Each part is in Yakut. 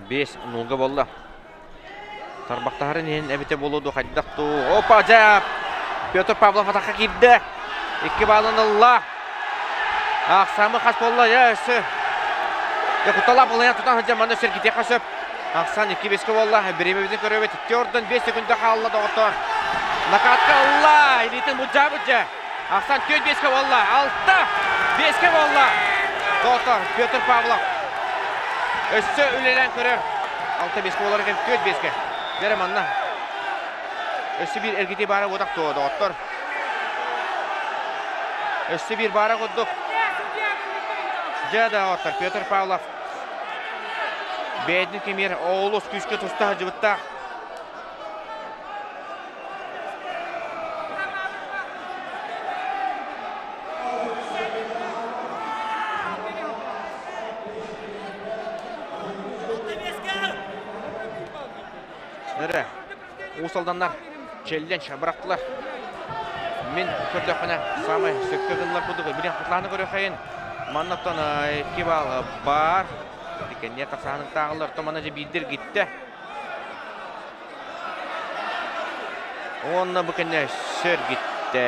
5-0 буолла. Тарбахтаһарын иһин эбитэ буолуо дуо хайдах дуу. Опа, дьэ! Петр Павлов атахха киирдэ. 2 баалын ылла. Ахсаамы хас буолла? Дьэ, өссө. Дьэ, кутталаах булайан тутан сылдьан манна сэргитиэххэ сөп. Ахсаан 2-5-ке буолла. Бириэмэбитин көрөбүт. 2 ордон 5 секунда хаалла доҕоттоор. Накатка ылла. Илиитин былдьаабыт дьэ. Ахсаан 4-5-ке буолла. 6-5-ке буолла. Доҕоттоор, Петр Павлов өссө үлэлээн көрөр. 6-5-ке буолар экен 4-5-ке. Дьэрэ манна. Өссө биир эргитии баара буотах туо, доҕоттор. Өссө биир баара курдук. Дьэ, доҕоттор, Петр Павлов бэйэтин кэмигэр олус күүскэ туста сылдьыбыттаах. Эрэ, Уус Алданнар челлендж бырахтылар. Мин көрдөхпүнэ, саамай сөпкө гыннар курдук. Билин Светлана көрүөххэйин. Маннаттан 2 балл бар. Иккенне тахсаһыныктааҕылар. Томана же биирдир гитте. Уонна бу кэннэ сөр гиттэ.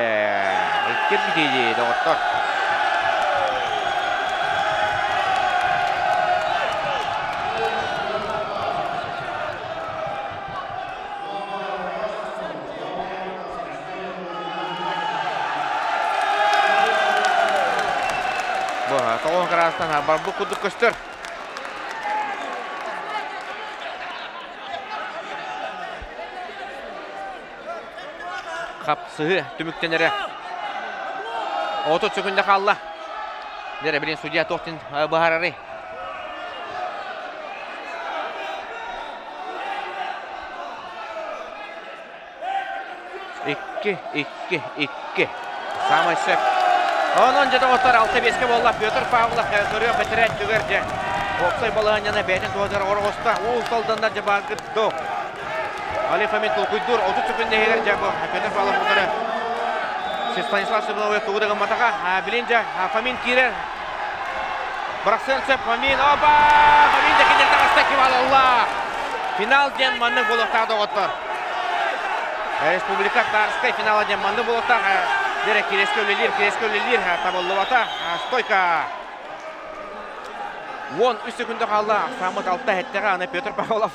Иккир гитиди, доҕоттор. Бу тоҕон кыраастан барбыт курдук көстөр. Хапсыһы түмүктэнэрэ 30 секунда хаалла. Дэрэ билин судья туохтин быһаарарый? 2, 2, 2. Самай сөп. Онон дьэ доҕоттор 6-5-ке буолла. Петр Павлов көрүөх бэтэрээт түгэр дьэ. Уопсай балаһыанньаны бэйэтин туһатыгар ороҕоста. Уус Алданнар дьэ бааргыт до. Али Фомин толкуйдуур 30 секунд иһигэр дьэ бу Петр Павлов утары Станислав Семенович тугу да гымматаха. Билин дьэ Фомин киирэр. Бырахсыан сөп Фомин. Опа! Фомин да кинилэр таҕыста ким алла. Финал диэн маннык буолуохтаах доҕоттор. Республика Тарскай финала диэн маннык буолуохтаах. Дэрэ кирэскэ үлэлиир, кирэскэ үлэлиир табыллыбата. Стойка. 13 секунда хаалла. Ахсааммыт алта эттэҕэ аны Петр Павлов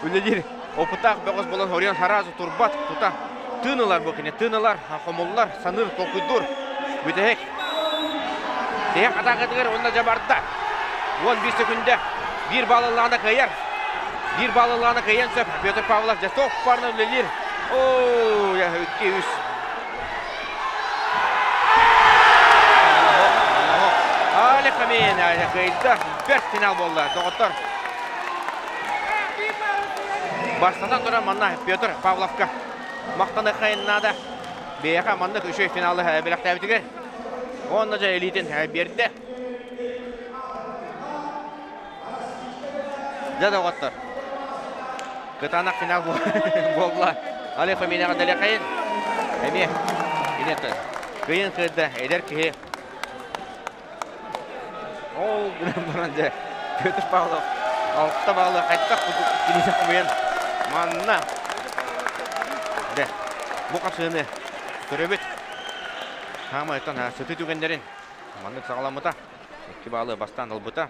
үлэлиир. Опытаах бөҕөс буолан Орион Харазу турбат, тута тыын ылар бу кини, тыын ылар, хомуллар, саныыр, толкуйдуур. Бүтэһик. Тиһэх атаакатыгар уонна дьабарда. 11 секунда. Биир баалылаана кыайар. Биир баалылаана кыайан сөп. Петр Павлов дьэ топ парна үлэлиир. Оо, 2-3. Олег Фомин кыайда. Бэрт финал буолла, доҕоттор. Бастатан туран манна Петр Павловка махтаныаххайын наада. Бэйэхэ маннык үчүгэй финалы бэлэхтээбитигэр. Уонна дьэ илиитин биэрдэ. Дьэ доҕоттор. Кытаанах финал буолла. Олег Фоминаҕа дэлэхэйин. Эмиэ инет кыйын кыайда эдэр киһи. Ол гынан баран дьэ Петр Павлов алта баалы хайдах курдук кинини хомуйан манна дэ бу хапсыыны көрөбүт. Хаамайтан сытыы түгэннэрин маннык саҕаламмыта. Икки баалы бастаан ылбыта.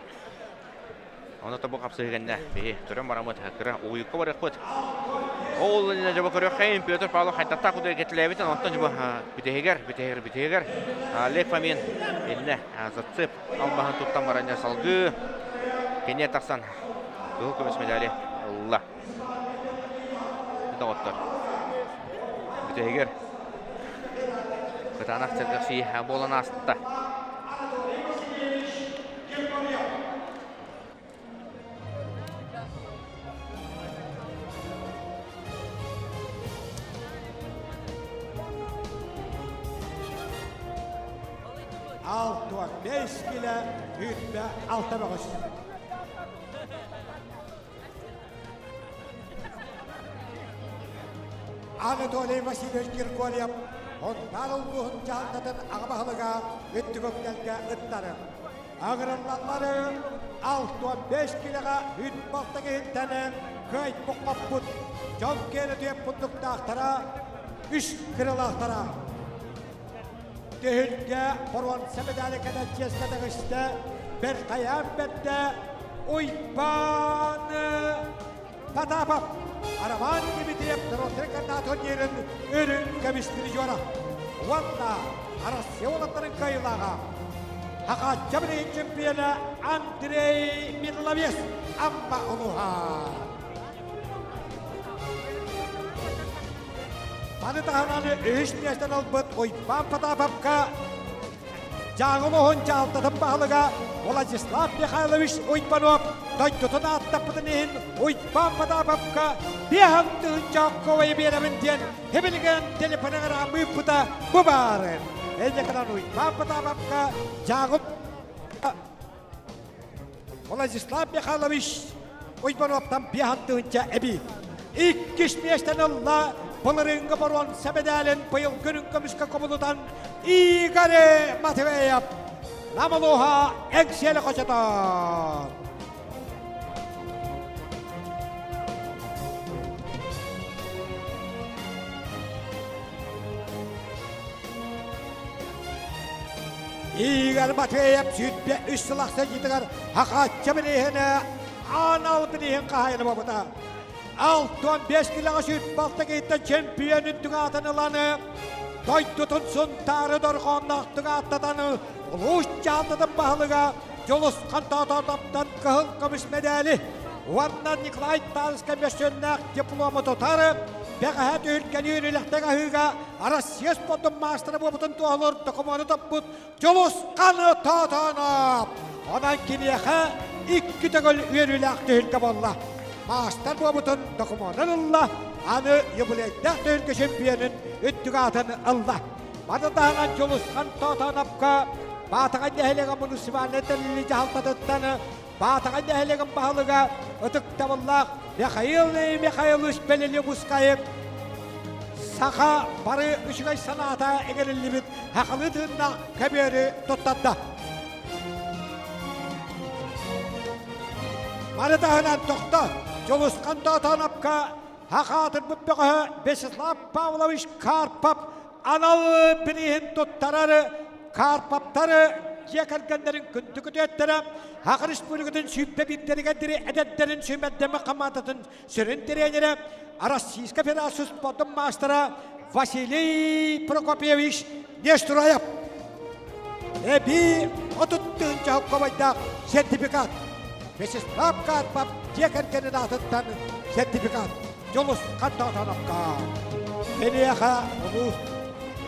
Ону тобу хапсыһы кэннэ биһи көрөн бараммыт кыра уйукка барыахпыт. Ол иннинэ дьобо көрүөххэйин Петр Павлов хайдахтаах кудуй кэтилээбитин онтон дьобо бүтэһигэр бүтэһигэр бүтэһигэр Олег Фомин иннэ зацеп албаһын туттан баран салгыы кини тахсан кыһыл көмүс медали ылла. Доҕоттор бүтэһигэр кытаанах сэргэхсийии буолан ааста. Алтуан бес килэ үтбэ алта бөҕөс. Анатолий Васильевич Киркорьев Онтаар улууһун дьаһалтатын аҕа баһылыга үрдүк үктэлгэ ыттарын. Агырыллаллары 65 килэҕэ үт балта киһиттэн кыайбыт-хоппут дьон киэнэ түөппуттуктаахтара, үс кыралаахтара. Түһүлгэ боруонса медали кэтэн чиэскэ таҕыста Бэркайаан бэрдэ Уйбаан Потапов, Роман Дмитриев Дмитрий турнирын үрүҥ көмүс призера уонна Россия уолаттарын кыайыылааҕа Хахаачча билигин чемпиона Андрей Мидловец Амма улууһа. Маны таһынан үһүс миэстэни ылбыт Уйбаан Потаповка Дьааҥы улууһун дьаһалтатын баһылыга Владислав Михайлович Уйбанов дойдутун ааттаппытын иһин Уйбаан Потаповка биэһэн тыһыынча окковайы биэрэбин диэн хибилигэн телефоныгар ыыппыта бу баары. Энньэкэнэн Уйбаан Потаповка Дьааҥы Владислав Михайлович Уйбановтан биэһэн тыһыынча эбии. Иккис миэстэни ылла былырыыҥҥы боруонса мэдээлин быйыл күнүн көмүскэ кубулутан Игорь Матвеев. Нам улууһа Эҥсиэли хочотор. Игорь Матвеев 23 сыл ахсынньытыгар Хахаачча билиһинэ анал билиһин хаһайына буолбута. 65 килоҕа 106 киһиттэн чемпион үрдүк аатын ыланы, дойдутун Сунтаары дорҕоонноохтук ааттатаны улуус дьаһалтатын баһылыга Дьулусхан Тоотоотоптон кыһыл көмүс мэдээли уонна Николай Таанска мөссүөннээх диплому тутары бэҕэһээ түһүлгэлиир үлэхтээх аһыыга Россия спордун маастара буолбутун туоһулуур докумуону туппут Дьулусхан Тоотоонов. Онон киниэхэ икки төгүл үөрүүлээх түһүлгэ буолла. Маастар буолбутун докумуонун ылла, аны юбилейдаах түһүлгэ чемпионун үрдүк аатын ылла. Маны таһынан Дьулусхан Тоотооновка Баатаҕай нэһилиэгин муниципальнай тэриллии дьаһалтатыттан Баатаҕай нэһилиэгин баһылыга ытыктабыллаах Михаил Михайлович Белелюбускайы саха бары үчүгэй санаата иҥэриллибит хахылыы тыыннаах көбүөрү туттарда. Маны таһынан тохто Дьулусхан Тоотоновка хахаатырбыт бөҕөһө Вячеслав Павлович Карпов анал бирииһин туттарар Карповтары дьиэ кэргэннэрин күндү күтүөттэрэ Саха Республикатын сүүрбэ биирдэригэр диэри эдэрдэрин сүүмэрдэммит хамаандатын сүрүн тренерэ, Российскай Федерация спордун маастара Василий Прокопьевич Нештураев. Эбии 30 тыһыынча холкуобайдаах сертификат. Вячеслав Карпов дьиэ кэргэнин аатыттан сертификат. Дьулусхан Тоотоновка. Киниэхэ улуус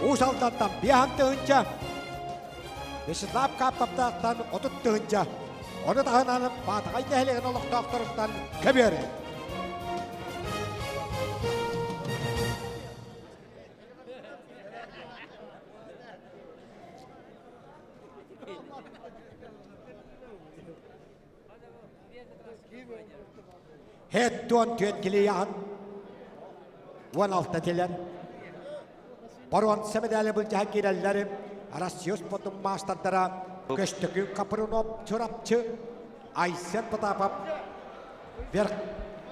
Уус Алдантан 5 тыһыынча, Вячеслав Карповтаахтан 30 тыһыынча, ону таһынан Баатаҕай нэһилиэгин олохтоохторуттан көбүөрү. Һэт 14 килиян 16 тилер. Боруонса медали былдьаһан киирэллэр Россия спортун маастардара Көстөкүүн Капрунов Чурапчы, Айсен Потапов Верх.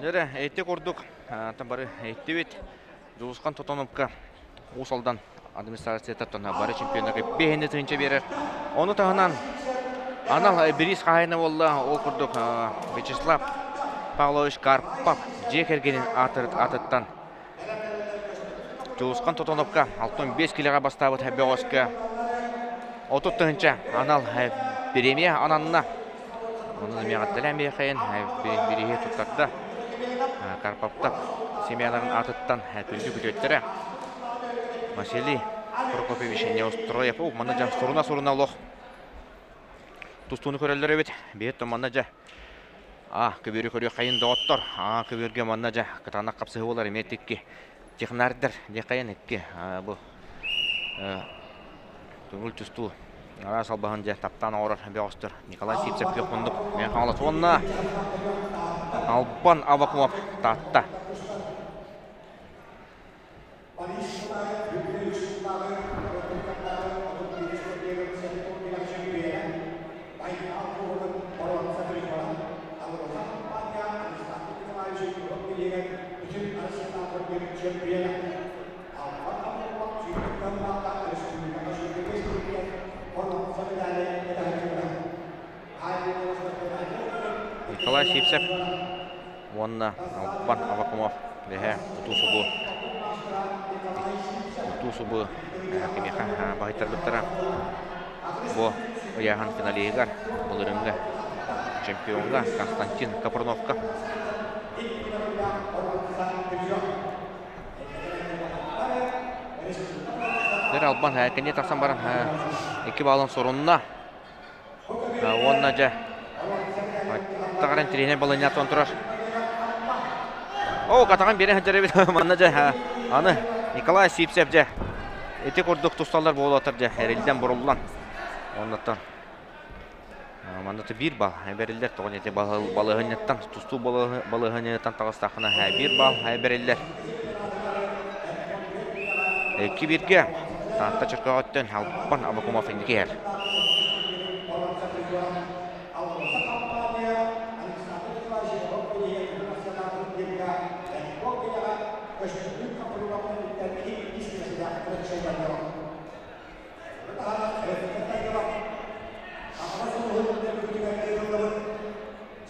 Дьэрэ, эти курдук бары эттибит. Дьулусхан Тотоновка Уус Алдан администрацията бары чемпионнарга 5 тыһыынча биэрэр. Ону таһынан анал бириис хаһайына буолла. Ол курдук Вячеслав Павлович Карпов дьиэ кэргэнин аатыттан Дьулусхан Тотоновка 65 килоҕа бастаабыт бөҕөскө 30 тыһыынча анал премия ананна. Онон эмиэҕэттэлээн биэхэйин бирииһи туттарда. Карповтар семьяларын аатыттан күндү күтүөттэрэ Василий Прокопьевич Неустроев. Манна дьэ суруна-суруна олох тустууну көрөллөр эбит. Биһит манна дьэ а көбүөрү көрүөх хайын доҕоттор. А көбүөргө манна дьэ кытаанах хапсыһыы болар эмиэ тикки технардар диэххэйэн икки бу көҥүл тустуу араас албаһын дьэ таптаан оҥорор бөҕөстөр Николай Сивцев күөх муннук Мэҥэ Хаҥалас уонна Албан Авакумов Таатта. Николай Сивцев уонна Албан Авакумов бэһэ утуу-субу утуу-субу кимиэхэ баһыйтарбыттара. Бу ыйааһын финалиһыгар былырыыҥҥы чемпиоҥҥа Константин Капруновка. Дэр Албан кэнние тахсан баран икки баалын сорунна. Уонна дьэ таҕаран тренер балынньаттан турар. О, катаҕын биэрэн сылдьар эбит. Манна дьэ аны Николай Сивцев дьэ ити курдук тусталлар буолуотар дьэ эриллэн буруллан. Оннуттан манна биир бал бэриллэр тоҕо ити балаһыанньаттан тустуу балаһыанньаттан таҕыстаххына биир бал бэриллэр. Икки бииргэ Таатта Чөркөөҕүттэн Албан Абакумов инники иһэр.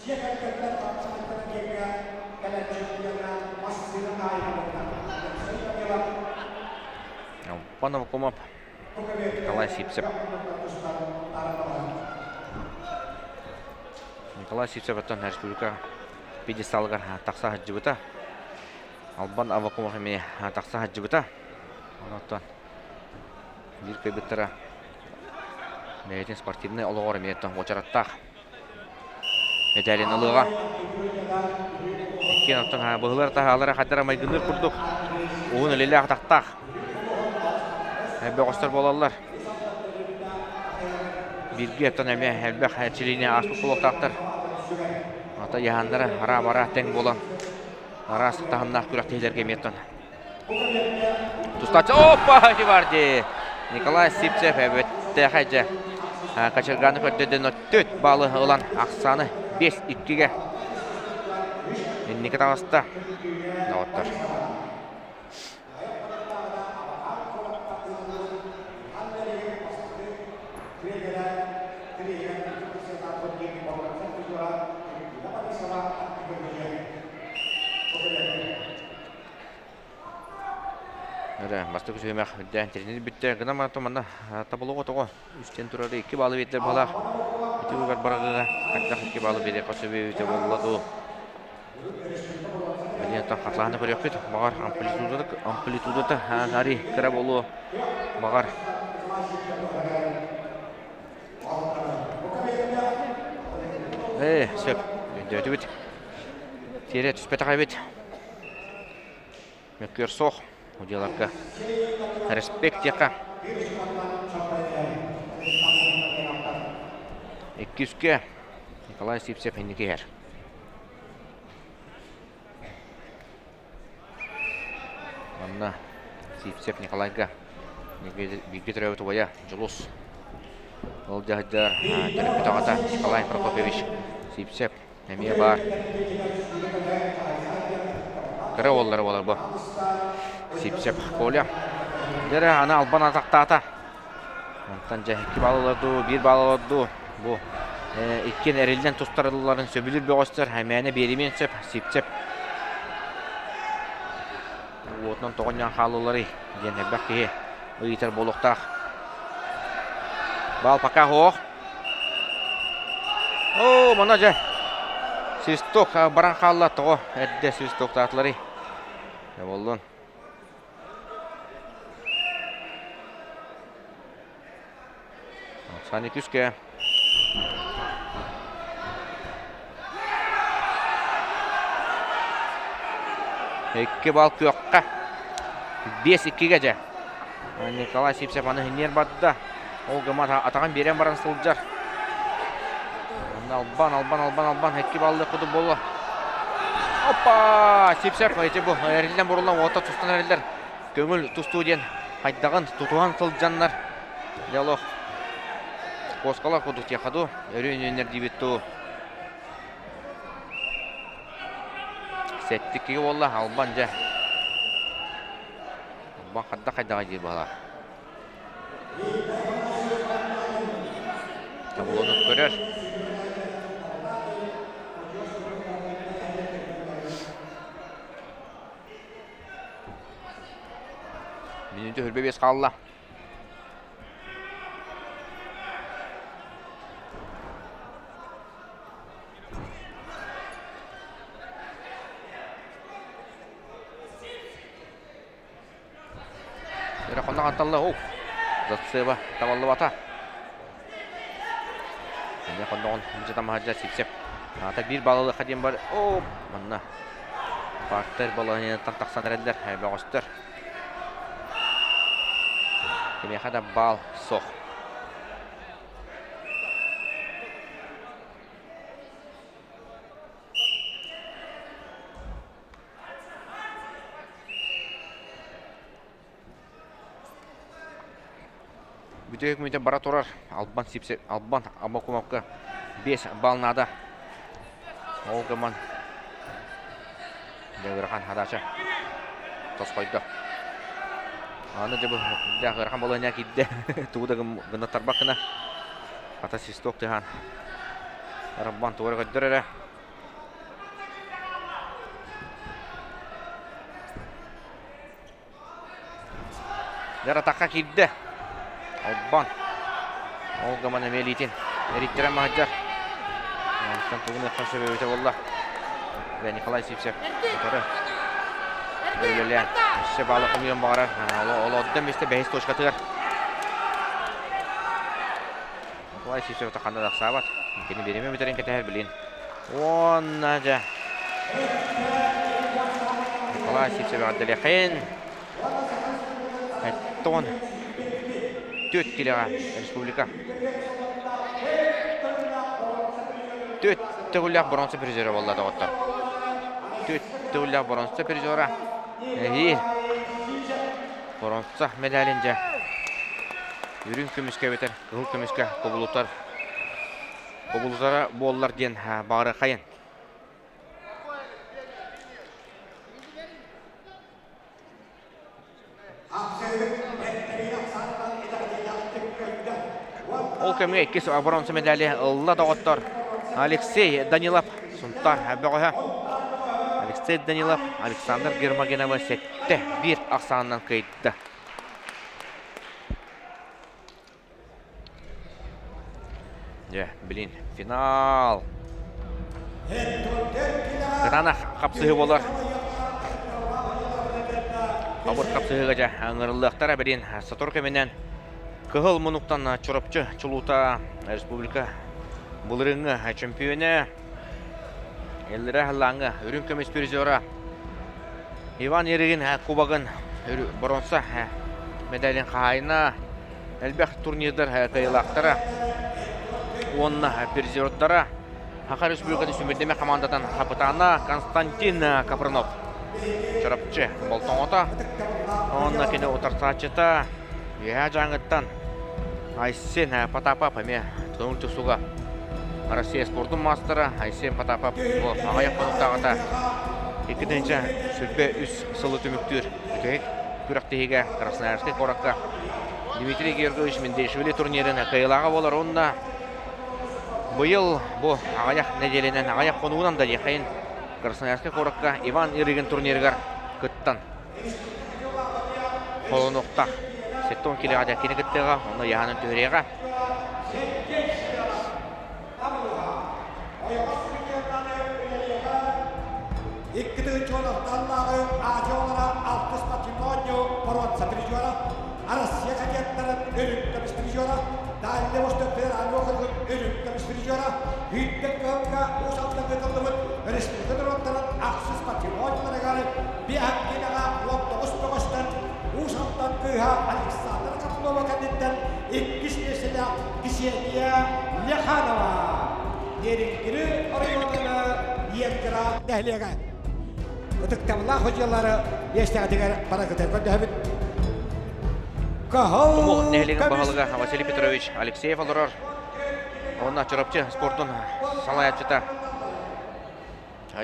Дьиэ кэргэттэр хапсаҕайдара диэҥҥэ кэлэн чемпиона массыына хаайыллыбыта. Алексей Данилов Албан Абакумов Николай Сивцев Николай Сивцев оттон республика пьедесталыгар тахса сылдьыбыта. Албан Аввакумов эмиэ тахса сылдьыбыта. Онон биир кыайбыттара бэйэтин спортивнай олоҕор эмиэ уочараттаах мэтээлин ылыаҕа. Иккиэн оттон быһылар таһаалара хаддара майгынныыр курдук уһун илилээх атахтаах бөҕөстөр буолаллар. Бииргэ оттон эмиэ элбэх эрчилиини ааспыт буолуохтаахтар. Ата яһаннара араа-бараа тэҥ буолан араас таһымнаах күрэхтэһиилэргэ эмиэ оттон Тустааччы оппа Диварди! Николай Сивцев эбэттээх дьэ Кочерганы көрдөдөн өттүт баалы ылан ахсааны 5-2-ге инники таҕыста. Доҕоттор. Эрэ, бастакы сүһүмэх үрдээн тренер бүттэ. Гынан баран манна табылык отоҕо үстэн турары икки баалы биэрдэр баалаах. Ити быгар барагыга хайдах икки баалы биэриэххэ сөбү буолла дуу. Билиэн хатлааны көрүөхпүт. Баҕар амплитудата амплитудата ари кыра буолуо. Баҕар Ээ, сөп. Өйдөөтүбүт. Тиэрэ түспэтэх эбит. Мөккүөр суох. Удьуоларга респект диэххэ. Иккискэ Николай Сивцев инники иһэр. Манна Сивцев Николайга бииргэ төрөөбүт убайа Дьулус ол дьаһайдар төрөппүт аҕата Николай Прокопьевич Сивцев Эмиэ баар. Кыра уоллара буолар бу. Сипсеп Коля. Дьэрэ аны Албан атахтаата. Онтон дьэ икки балл олорду, биир балл олорду. Бу иккиэн эриллэн тустарылларын сөбүлүүр бөҕөстөр мээнэ биэримиэн сөп. Сипсеп уотунан тоҕонньоон хааллыларый диэн элбэх киһи ыйытар буолуохтаах. Бал пока суох. Оо, мана дьэ. Свисток баран хаалла тоҕо эрдэ свистоктаатыларый. Дьэ буоллун. Сани күскэ. Икки бал күөххэ. 5-2-гэ дьэ. Николай Сивцев аны хинниэр барда. Ол гыммат атаҕын биэрэн баран сылдьар. Албан, албан, албан, албан. Икки баллы кудук буолла. Опа! Сивцев эти бу эриллэн буруллан уота тустан эриллэр. Көҥүл тустуу диэн хайдаҕын тутуһан сылдьаннар диалог куоскалар курдук диэххэ дуу, өрүү үнүннэр диибит дуу. Сэттиккигэ буолла, Албан дьэ. Албан хайдах хайдаҕа диир баһылаах. Таблону көрөр. Минута 25 хаалла. Хоннох анталла, оу, Зацева табаллыбата. Эмиэ хонноҕун дьатамаһадьа Сипсеп. Аата биир балалыха диэн бар. О, манна партер балаһыанньаттан тахсан эрэллэр бөҕөстөр. Кимиэхэ да баал суох. Бүтэһик мүнүүтэ бара турар. Албан Сипсев, Албан Абакумовка 5 балл наада. Ол гынан дьэ ыарахан хадача тосхойдо. Аны дьэ бу дьэ ыарахан балыанньа киирдэ. Тугу да гына тарбах гына. Ата свисток тыһаан. Арбан тугу эрэ көрдөр эрэ. Дьэр атахха киирдэ. Албан. Ол гаман эмиэ илиитин эриттэрэн маһыдьар. Онтон тугун ыаххан сөбүбүтэ буолла. Николай Сивцев утары үлэлээн өссө баалы хомуйан баҕарар. Олооддо миэстэ бэһис точкатыгар. Николай Сивцев ханна да ахсаабат. Кини бириэмэ бүтэрин кэтэһэр билин. Уонна дьэ Николай Сивцев эҕэрдэлиэхин. Тоҕон түөрт килэҕэ республика. Түөрт төгүллээх боруонса призера буолла доҕоттор. Түөрт төгүллээх боруонса призера. Эһиил боруонса медалин дьэ үрүҥ көмүскэ эбэтэр кыһыл көмүскэ кубулутар кубулутара буоллар диэн баҕарыаххайын. Ол кэмҥэ иккис боруонса медали ылла доҕоттор Алексей Данилов Сунтаар бөҕөһө. Алексей Данилов Александр Гермогеновы 7-1 ахсаанынан кыайда. Дьэ, блин, финал. Кытаанах хапсыһыы буолар. Хабыр хапсыһыыга дьэ ыҥырыллыахтара билин сотору кэминэн Кыһыл мунуктан Чурапчы чулуута республика былырыыҥҥы чемпионэ Эллэрэ Халлааҥҥа үрүҥ көмүс призера Иван Ерыгин кубогын боруонса медалин хаһаайына элбэх турнирдар кыайыылаахтара уонна призердара Саха Республикатын сүүмэрдэмэ хамаандатын хапытаана Константин Капрынов Чурапчы болтоҥото уонна кини утарсааччыта Үөһээ Дьааҥыттан Айсен Потапов эмиэ көҥүл тустууга Россия спордун маастара Айсен Потапов бу аҕыйах хонуктааҕыта 2023 сылы түмүктүүр бүтэһик күрэхтэһиигэ Красноярскай куоракка Дмитрий Георгиевич Мендейшвили турнирын кыайыылааҕа буолар уонна быйыл бу аҕыйах нэдиэлэнэн, аҕыйах хонугунан да диэххэйин Красноярскай куоракка Иван Ирыгин турнирыгар кыттан холонуохтаах. Сеттон килэҕэ дьэ кини кыттыаҕа, онно яһанан түһэриэҕэ. Икки тыһыынча алталлааҕы Азия алтыс патримонио боруонса призера, Россия кадеттарын үрүҥ көмүс призера, Дальний Восток федеральный округун үрүҥ көмүс призера, Үүттэн кыһылга Уус Алдан ыытыллыбыт республика норуоттарын ахсыс патримонияларыгар биэһэн киинэҕэ 19 бөҕөстөн Уус Алдан кыыһа Александра Копылова кэнниттэн иккис миэстэлээх Ксения Леханова Нерюнгри оройуонуна Иенгра нэһилиэгэ ытыктабыллаах судьуйалары миэстэҕитигэр бараргытыгар көрдөһөбүт. Тумул нэһилиэгин баһылыга Василий Петрович Алексеев олорор. Уонна Чурапчы спордун салайааччыта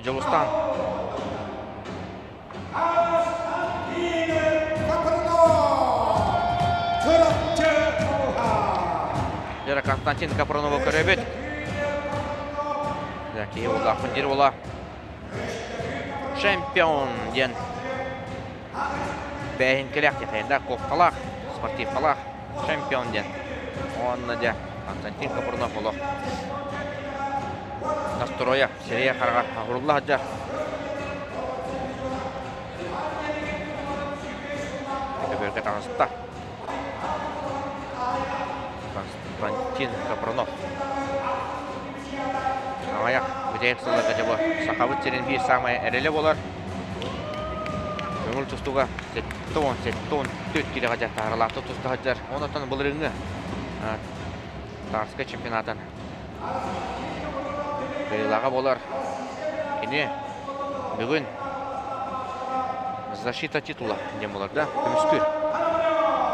Дьулустаан. Дьэ, Константин Капронову көрөбүт. Киһи улахан диир була. Чемпион диэн. Бээһиҥкэлээх диэххэ кофталаах, спортивкалаах чемпион диэн. Уонна дьэ Константин Копырнов олох настроя сирэйэ хараҕа аһырылла сылдьар. Көбүөргэ таҕыста. Константин Капронов. Аҕыйах бүтэһик сылларга дьэ бу Сахабыт сирин биир саамай эрэлэ буолар. Көҥүл тустууга 70-74 киилэҕэ дьэ таһааралаахтык туста сылдьар. Онтон былырыыҥҥы Тарскай чемпионатын кыайыылааҕа буолар. Кини бүгүн защита титула диэн буолар да көмүскүүр.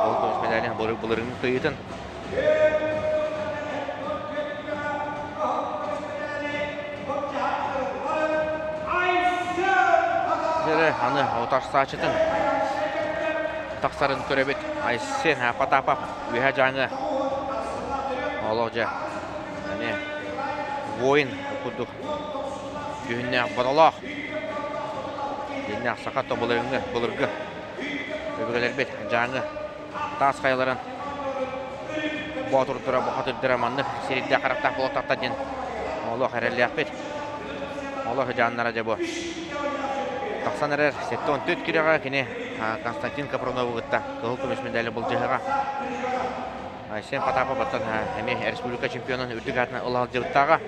Ол көмүс медалин былырыыҥҥы кыайыытын Дьэ, аны утарсааччытын тахсарын көрөбүт. Айсен Потапов үөһэ дьааҥы олох дьэ эмиэ воин курдук дьүһүннээх бодолоох дьиннээх саха тобуларыҥҥы былыргы өбүгэлэрбит дьааҥы таас хайаларын боотурдара бухатырдара маннык сирийдээх харахтаах буолуохтаахтар диэн олох эрэллээхпит. Олох дьааннара дьэ бу тахсан эрэр 74 кирэҕэ кини Константин Капронову кытта кыһыл көмүс медали былдьаһыаҕа. Айсен Потапов оттон эмиэ республика чемпионун үрдүк аатын ыла сылдьыбыттааҕа.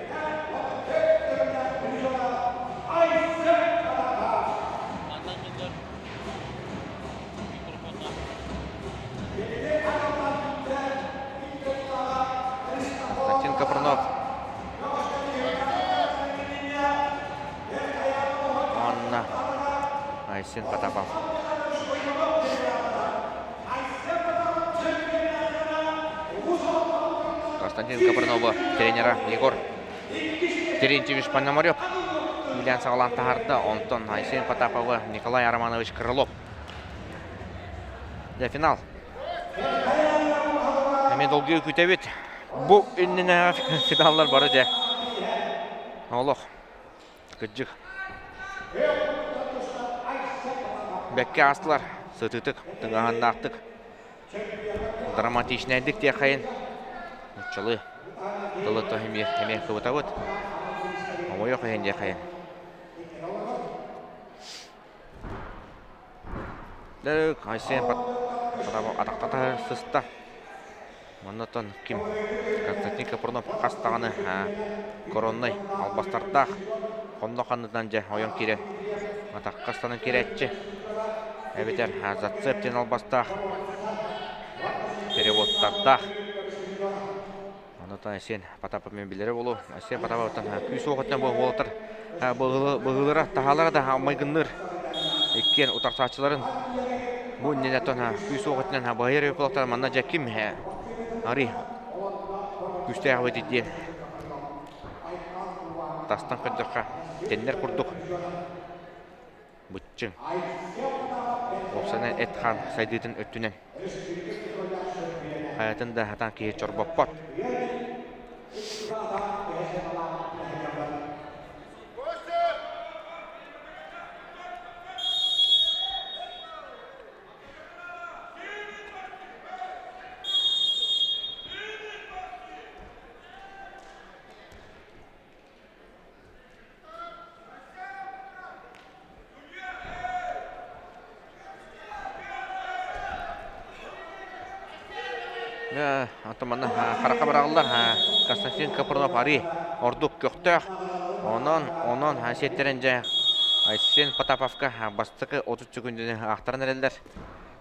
Константин Капрунов. Уонна Айсен Потапов. Константин Капрунова тренера Егор Терентьевич Пономарев иилээн саҕалаан таһаарда. Онтон Айсен Потаповы Николай Романович Крылов. Дьэ, финал. Эмиэ долгуйа күүтэбит. Бу иннинэ финаллар бары дьэ. Олох. Кырдьык. Бэккэ аастылар. Сытыытык, тыҥааһыннаахтык. Драматичнайдык диэххэйин. Нуччалыы тылы эмиэ эмиэ кыбытабыт. Омойуох иһин диэххэйин. Айсен атахтата сыста. Оннотон ким Константин Капронов хас даҕаны короннай албастардаах хонно ханнытынан дьэ ойон киирэн атахха ыстанан киирээччи эбэтэр зацеп диэн албастаах переводтардаах Онтон Айсен Потапов мен билэрэ буолуо. Айсен Потаповтан күүс уоҕуттан буолтар быһыылара таһаалара да майгынныыр. Иккиэн утарсааччыларын бу иннинэ күүс уоҕуттан баһыйар өйкулактар манна дьэ ким ари күүстээх эбит диэн тастан көрдөххө теннер курдук быччыҥ уопсайынан эт-хаан сайдыытын өттүнэн хайатын да сатаан киһи чорбоппот. Оттон манна харахха быраҕыллар Константин Капронов арыы ордук көхтөөх. Онон, онон сиэттэрэн дьэ Айсен Потаповка бастакы 30 секүндүнү аахтаран эрэллэр.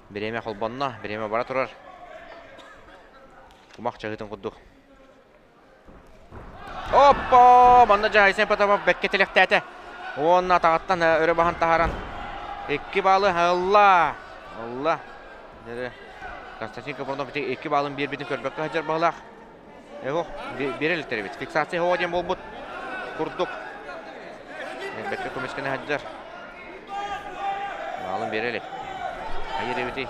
Бириэмэ холбонно, бириэмэ бара турар. Кумах чаһыытын курдук. Оппо! Манна дьэ Айсен Потапов бэккэ тилэхтээтэ. Уонна атаҕыттан өрө баһан таһааран икки баалы ылла. Ылла. Константин Капронов ити икки баалын биэрбитин көрбөккө сылдьар баһылаах. Эго, биэрэ иликтэр эбит. Фиксация хоҕо диэн буолбут курдук. Бэккэ көмүскэнэ сылдьар. Баалын биэрэ илик. Хайыр эбитий?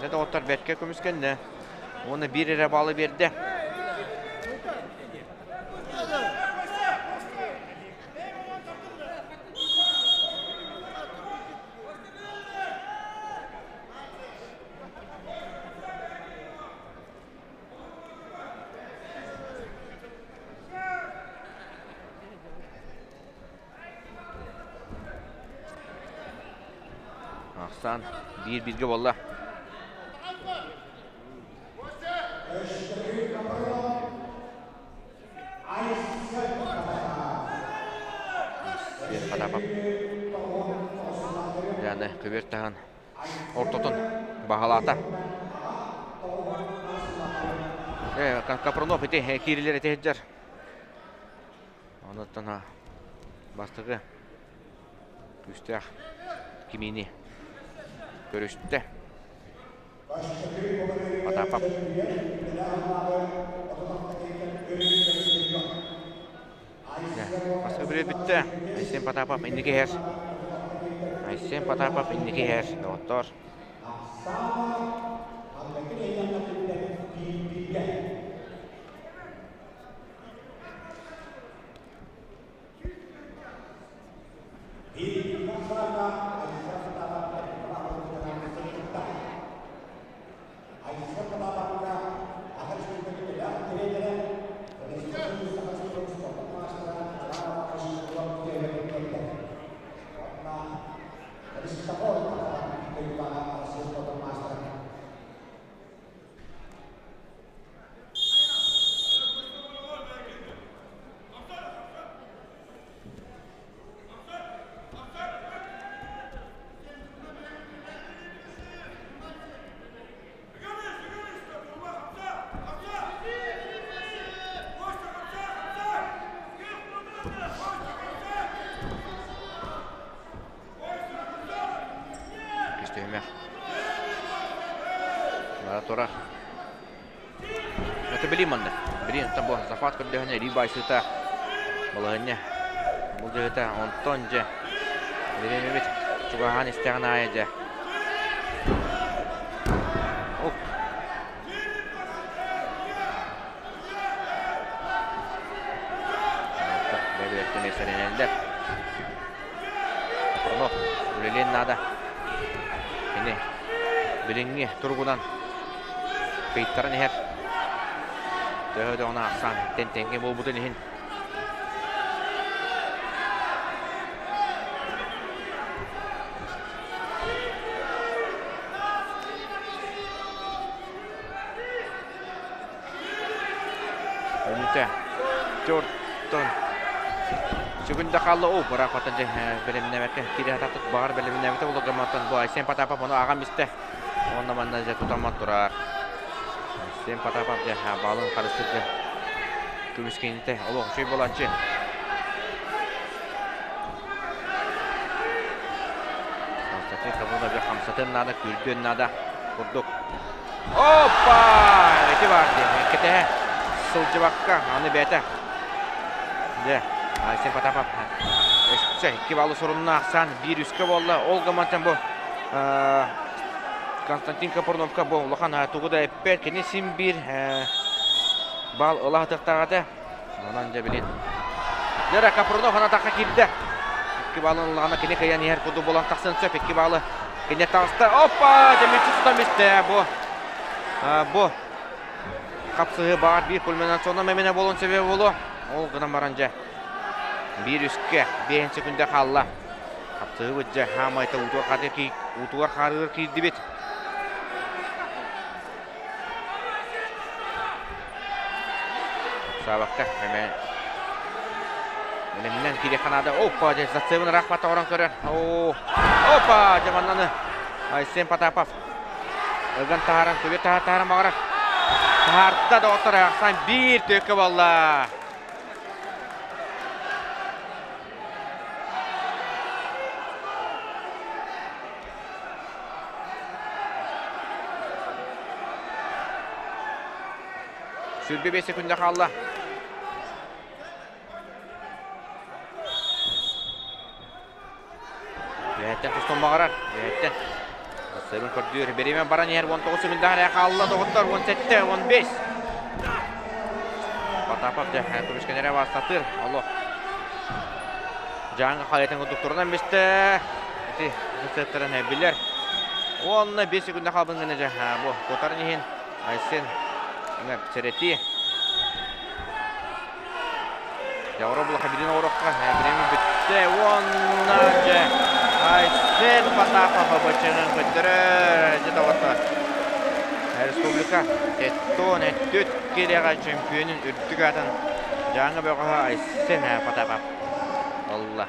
Дьэ доҕоттор бэркэ көмүскэннэ. Уонна биир эрэ баалы биэрдэ. Ахсаан биир бииргэ буолла. Потапов. Яны көбүөр таһан ортотун баһылаата. Капрунов ити киирилер ити сылдьар. Онуттан бастакы күүстээх кимиини көрүстэ. Потапов. Бастакы бүрүө бүттэ. Айсен Потапов инники иһэр. Айсен Потапов инники иһэр. Доҕоттоор. Түһүмэх. Бара турар. Это билим манна. Билим там бу захват көрдөһүнэ илии баайсыыта балаһынньа. Бу дьыһыта онтон дьэ бириэмэбит чугаһаан истэҕин аайы дьэ. Оп. Бэбиэттэн сэрэнэллэр. Хронов үлэлиэн наада. Кини билиҥҥи туругунан кыйтаран иһэр. Төһө даҕаны ахсаан тэн-тэҥҥэ буолбутун иһин Өнүтэ төртөн сүгүндэ хаалла оо бырааппаттан дьэ бэлэмнээбэккэ киирэ сатаатык баҕар бэлэмнээбитэ буолуо гымматтан бу Айсен Потапов ону ааҕан истэ уонна манна дьэ тутаммат турар Айсен Потапов дьэ баалын харыстыырга көмүскэниитэ олох үчүгэй буолааччы Константин Кабулов дьэ хамсатыан наада күүрдүөн наада курдук Опа! Ити баар дии. Кэтэһэ сылдьыбакка, аны бэйэтэ. Дьэ, Айсен Потапов өссө икки баллы сурунна ахсаан биир үскэ буолла. Ол гыммантан бу Константин Капруновка бу улахан тугу да эппэт. Кини син биир бал ыла сатыахтаах этэ. Онон дьэ билин. Дьэ Капрунов атахха киирдэ. Икки балын ыллаҕына кини кыайан иһэр курдук буолан тахсан сөп. Икки балы кини таҕыста. Опа! Дьэ мүччү тутан бүттэ. Бу бу хапсыһыы баар биир кульминационнай мэмэнэ буолуон сөбө буолуо. Ол гынан баран дьэ биир үскэ биэһин секунда хаалла. Хапсыһыыбыт дьэ хаамайта уутугар хаарыгар киирдибит. Саабакка эмэ Элеминен киириэххэ наада. Опа, дьэ зацебын ыраахпатта орон көрөр. Оо, опа, дьэ маннаны Айсен Потапов ыган таһааран, көбүөр таһааран баҕарар. Таһаарда доҕоттор, ахсаан биир төккө буолла. 25 секунда хаалла. Үөһэттэн тустан баҕарар. Үөһэттэн. Сыбын көрдүүр. Бириэмэ баран иһэр 19 секунда эрэ хаалла доҕоттор 17, 15. Потапов дьэ көмүскэнэрэ бастатыр. Олох. Дьааҥы хайатын курдук турунан бистэ. Ити сыттарын билэр. Уонна 5 секунда хаалбын гына дьэ бу куотарын иһин Айсен сэрэтии. Дьэ, оро булаха билин оҕорохха, бириэмэ бүттэ. Уонна дьэ. Айсен Потапов быччыҥын көрдөрөр. Дьэ доҕоттор. Республика Теттон өттүт кириэҕэ чемпионун үрдүк аатын Дьааҥы бөҕөһө Айсен Потапов ылла.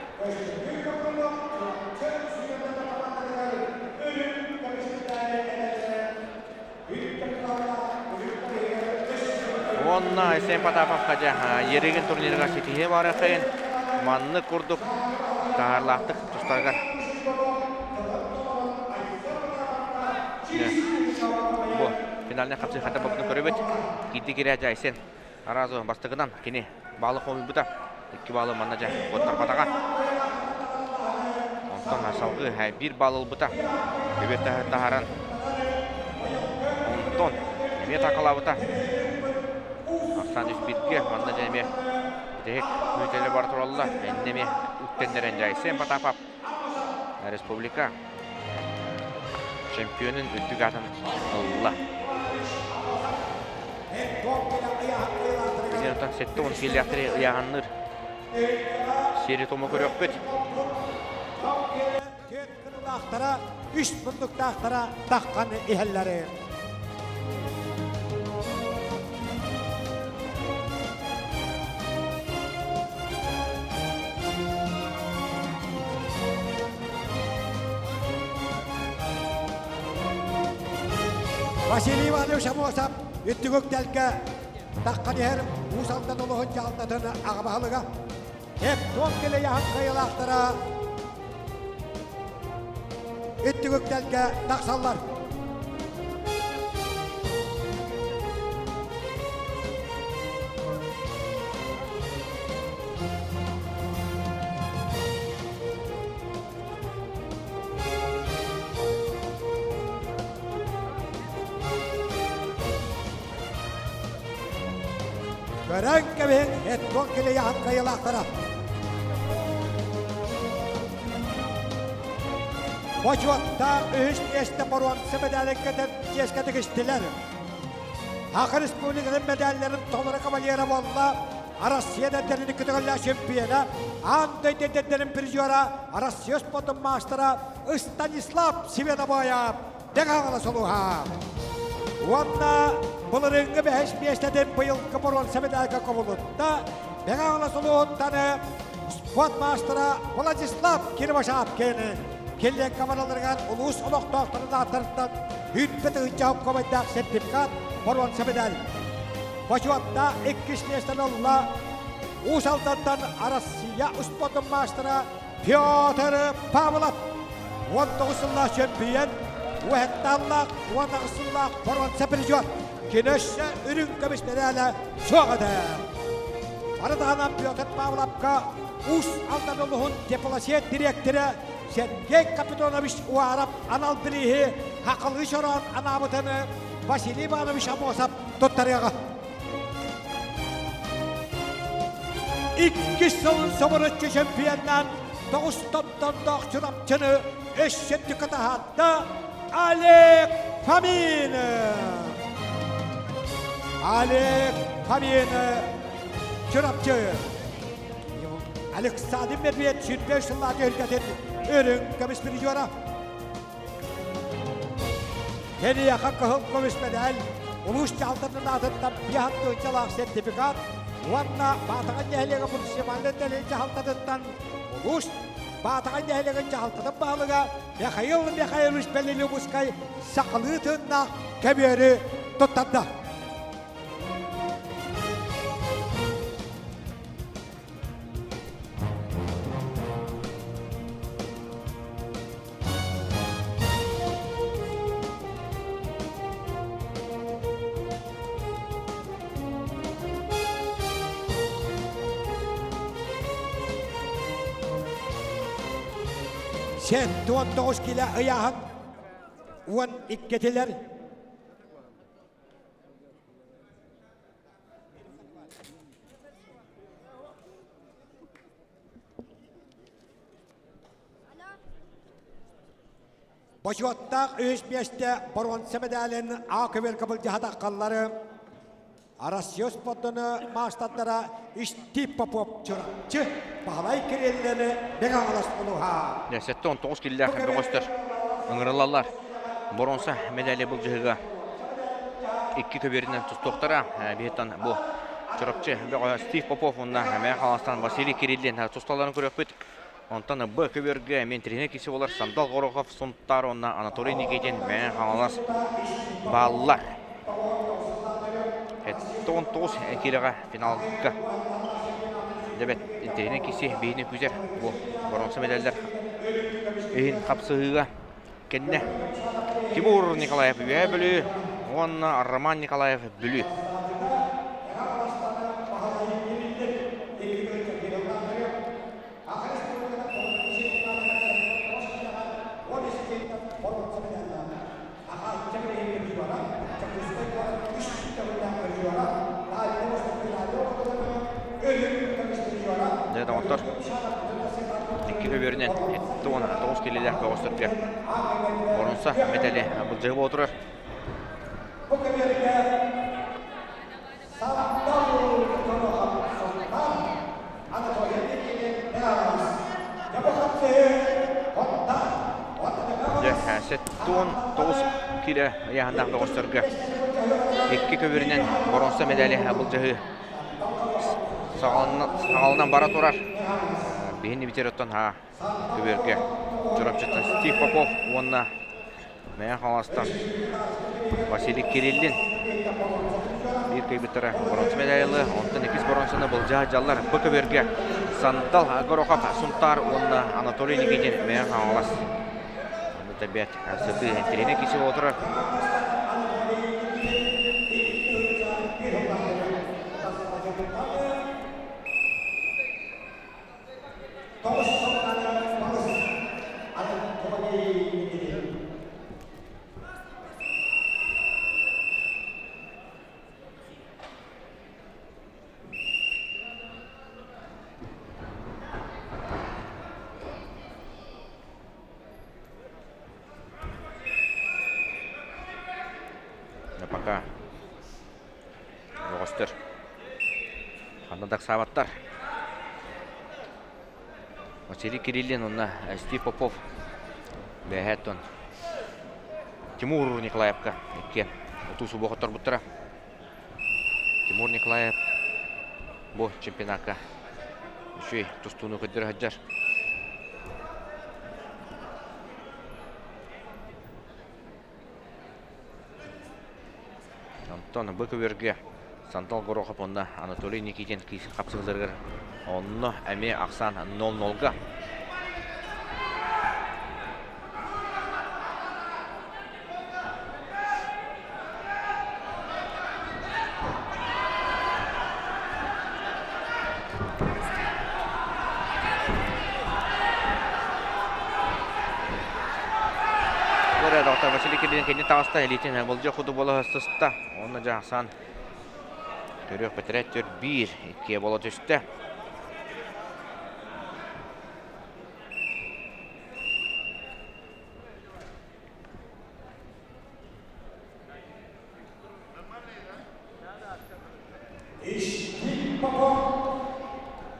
Уонна Айсен Потаповка дьэ Ерыгин турнирыгар ситиһии барыахайын маннык курдук таһаарлаахтык тустарыгар бу финальнай хапсыы хата боппутун көрөбүт. Киирди кирэ дьэ Айсен Аразу бастакынан кини баалы хомуйбута. Икки баалы манна дьэ куоттарбатаҕа. Онтон салгыы биир баал ылбыта. Көбүөр таһааран онтон эмиэ такалаабыта. Ахсаан үспүтгэ манна дьэ эмиэ бүтэһик мүнүүтэлэр бара тураллар. Эннэ эмиэ үктэннэрэн дьэ Айсен Потапов республика чемпионун үрдүк аатын ылла. Билигин 70 киилээхтэри ыйааһынныыр сиэри тому көрүөхпүт. Кырылаахтара, үс муннуктаахтара таххан иһэллэри. Василий Иванович Амосов үттүгүк тэлгэ таххан иһэр Уус Алдан олоһун дьаһалтатын аҕа баһылыга Эптон кэлэйэһин кыайылаахтара үттүгүктэлгэ тахсаллар. Көрөн кэбиһин Эттон килийаһын кыайылаахтара. Бочуоттаах үһүс миэстэ боруонса мэдээлин кэтэн чиэскэ тигистилэр. Саха Республикатын мэдээллэрин толору кавалера буолла Россия дэрдэрин көтөҕүллээх чемпиона, аан дойду дэрдэрин призера, Россия спортун маастара Станислав Сведобоев Дэҥаҕала солуһа. Уонна былырыыҥҥы бэһис миэстэтин быйылгы боруонса мэдээлгэ кубулутта Дэҥаҕала солуһуттан спорт маастара Владислав Кривошапкин киллиэн командаларыгар улуус олохтоохторун ааттарыттан үүппүт ыһычча хопкобайдаах сертификат боруонса медаль. Бочуотта иккис миэстэни ылла Уус Алдантан Россия спортун маастара Петр Павлов 19 сыллаах чемпион, уһэттааллаах 18 сыллаах боруонса призер. Кини өссө үрүҥ көмүс мэдээлэ суох этэ. Маны таһынан Петр Павловка Уус Алдан улуһун теплосеть дириэктэрэ Сергей Капитонович Уаров анал бирииһи хахалыы чороон анаабытын Василий Иванович Амосов туттарыаҕа. Иккис сылын собуруччу чемпионнаан тоҕус томтордоох Чурапчыны өссө үрдүккэ таһаарда Олег Фомин. Олег Фомин Чурапчы. Александр Медведь 25 сыллаах түһүлгэтин үрүҥ көмүс призера. Киниэхэ кыһыл көмүс мэдээл улуус дьаһалтатын аатыттан биэс тыһыынчалаах сертификат уонна Баатаҕай нэһилиэгэ муниципальнай тэрилтэ дьаһалтатыттан улуус Баатаҕай нэһилиэгин дьаһалтатын баһылыга Михаил Михайлович Белелюбускай сахалыы тыыннаах көбүөрү туттарда. 79 килэ ыйааһын 12-тилэр. Бочуоттаах үһүс миэстэ боруонса мэдээлин А көбүөргэ былдьаһа таххаллары. Россия спордуну маастардара Стив Попов Чурапчы Баһылай Кириллини Мэҥэ Хаҥалас улууһа. 79 киллээх бөҕөстөр ыҥырылаллар. Боруонса медали былдьаһыга икки көбүөрүнэн тустуохтара. Биһиттан бу Чурапчы бөҕө Стив Попов уонна Мэҥэ Хаҥаластан Василий Кириллин тусталларын көрүөхпүт. Онтон Б көбүөргэ Ментрина киси болар Сандал Горохов Сунтаар уонна Анатолий Никитин Мэҥэ Хаҥалас бааллар. 19 киилэҕэ финалга Дебет интэриэһинэй киси биһини күзэр бу боруонса медаллар иһин хапсыһыыга кэннэ Тимур Николаев Үөһээ Бүлүү уонна Роман Николаев Бүлүү. Дьэ, доҕоттор, икки көбүөрүнэн 79 килилээх бөҕөстөргө боруонса мэтээли былдьаһыы буола турар. Дьэ, 79 киилэ ыйааһыннаах бөҕөстөргө икки көбүөрүнэн боруонса медали былдьаһыы саҕаланан бара турар. Биһини бүтэр оттон көбүөргэ Чурапчыттан Стив Попов уонна Мэҥэ Хаҥаластан Василий Кириллин биир кыайбыттара боруонса медаллы, онтон иккис боруонсаны былдьаһа дьаллар Б көбүөргэ Сандал Горохов Сунтаар уонна Анатолий Никитин Мэҥэ Хаҥалас. Онно тэбиэт сытыы интэриэһинэй киси буола турар. Пока Бөҕөстөр ханна да ыксаабаттар. Василий Кириллин уонна Стив Попов бэһээттон Тимур Николаевка иккиэн отуу субу хотторбуттара. Тимур Николаев бу чемпионакка үчүгэй тустууну көрдөрө сылдьар. Онтон бу көбүөргэ Сандал Горохов уонна Анатолий Никитин хапсыһыыларыгар онно эмиэ ахсаан 0-0-га. Доктор Василий Кириллин кэннин таҕыста, илиитин болдьох курдук буола сыста. Онно дьаахсан көрүөх бэтэрээт түр биир, иккиэ буола түстэ. Истиҥ Попов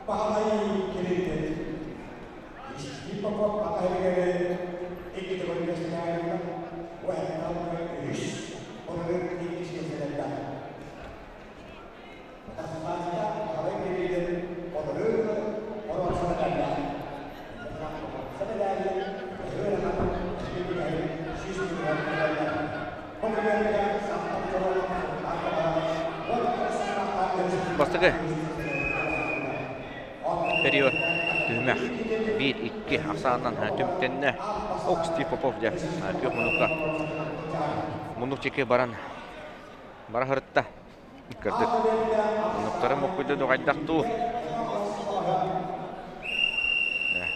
Баһылай Кириллин Истиҥ Попов Ата иһигэр икки төгүл миэстэлээбитэ уһэннэ үһүс былырыын иккис миэстэлэрдээх. Тасмания Баһылай Кириллин былырыын боруонса медаллаах. Боруонса медалин өһүө Бастакы период түһүмэх 1-2 ахсаанынан түмүктэннэ. Ок Стив Попов дьэ күөх муннукка муннук чеки баран бара сырытта. Кырдык муннуктарын боккуйда дуҕайдах дуу.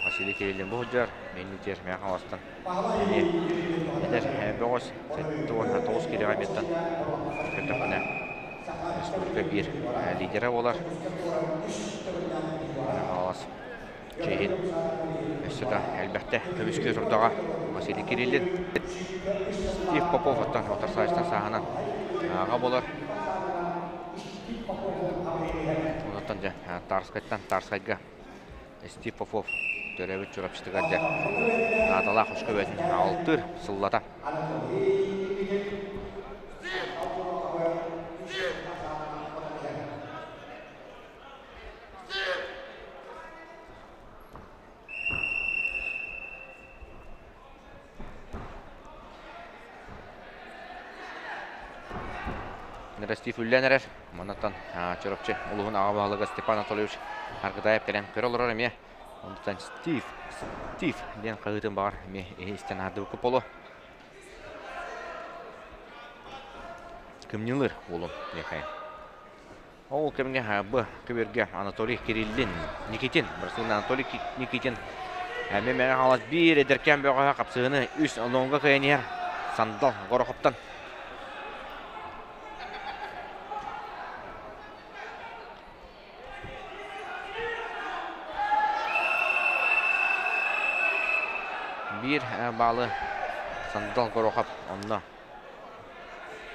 Василий Кириллин бу сылдьар, мин тиэр Мэҥэ Хаҥаластан эмиэ эдэр бөҕөс 79 киилэҕэ миттан көрдөхпүнэ республика биир лидерэ буолар. Мэҥэ Хаҥалас чиэһин өссө да элбэхтэ көмүскүү турдаҕа Василий Кириллин. Стив Попов оттон отарсаачтан сааһынан аҕа буолар. Онтон дьэ Тарскайтан Тарскайга Стив Попов төрөөбүт Чурапчытыгар дьэ наадалаах үс көбөтүн алтыыр сыллата. Ростив үллэн эрэр. Манаттан Чурапчы улуһун аҕа баһылыга Степан Анатольевич Аргыдаев кэлэн көрө олорор эмиэ. Онтон Стив, Стив диэн хаһыытын баҕар эмиэ истэн аһардыбыкка поло. Кымньылыр уолун Михаил. Ол кэмҥэ Б көбүөргэ Анатолий Кириллин, Никитин, бырасыын Анатолий Никитин эмиэ Мэҥэ Хаҥалас биир эдэркээн бөҕөһө хапсыһыыны үс онуонга кыайан иһэр Сандал Горохоптон. Биир баалы Сандал Горохов онно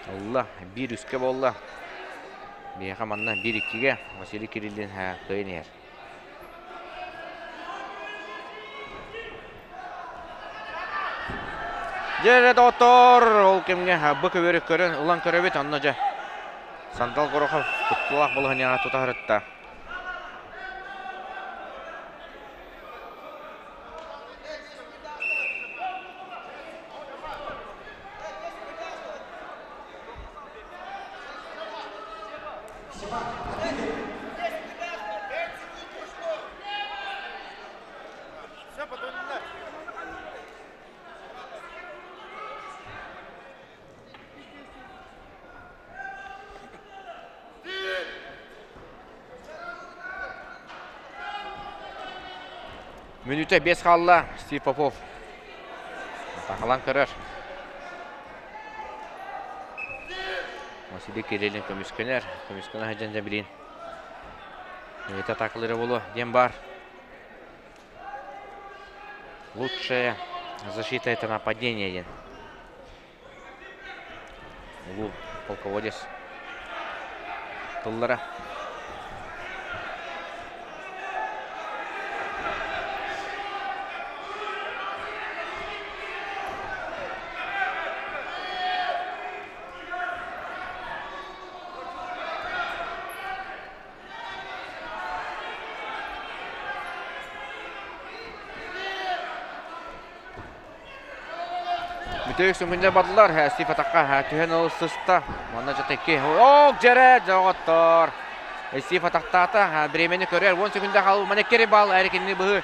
Ылла, биир үскэ буолла. Биһиэхэ манна биир иккигэ Василий Кириллин кыайан иһэр. Дьэ, доҕоттоор, ол кэмҥэ бу көбүөрү көрөн, ылан көрөбүт, онно дьэ Сандал Горохов кутталаах балаһыанньаҕа тута сырытта. Мүнүүтэ биэс хаалла Стив Попов. Атаҕалаан көрөр. Василий Кириллин көмүскэнэр. Көмүскэнэ сылдьан дьэ билин. Бэйэтэ атаакалыыра буолуо диэн баар. Лучшая защита это нападение диэн. Улуу полководец тыллара. Бүтүк сүҥүннэр бардылар. Стив атахха түһэн ыл сыста. Манна дьэ Ок дьэрэ дьоҕоттор. Стив атахтаата. Бириэмэни көрөр. 10 секунда хаалыы. Манна икки бал. Эрэ кинини быһыы.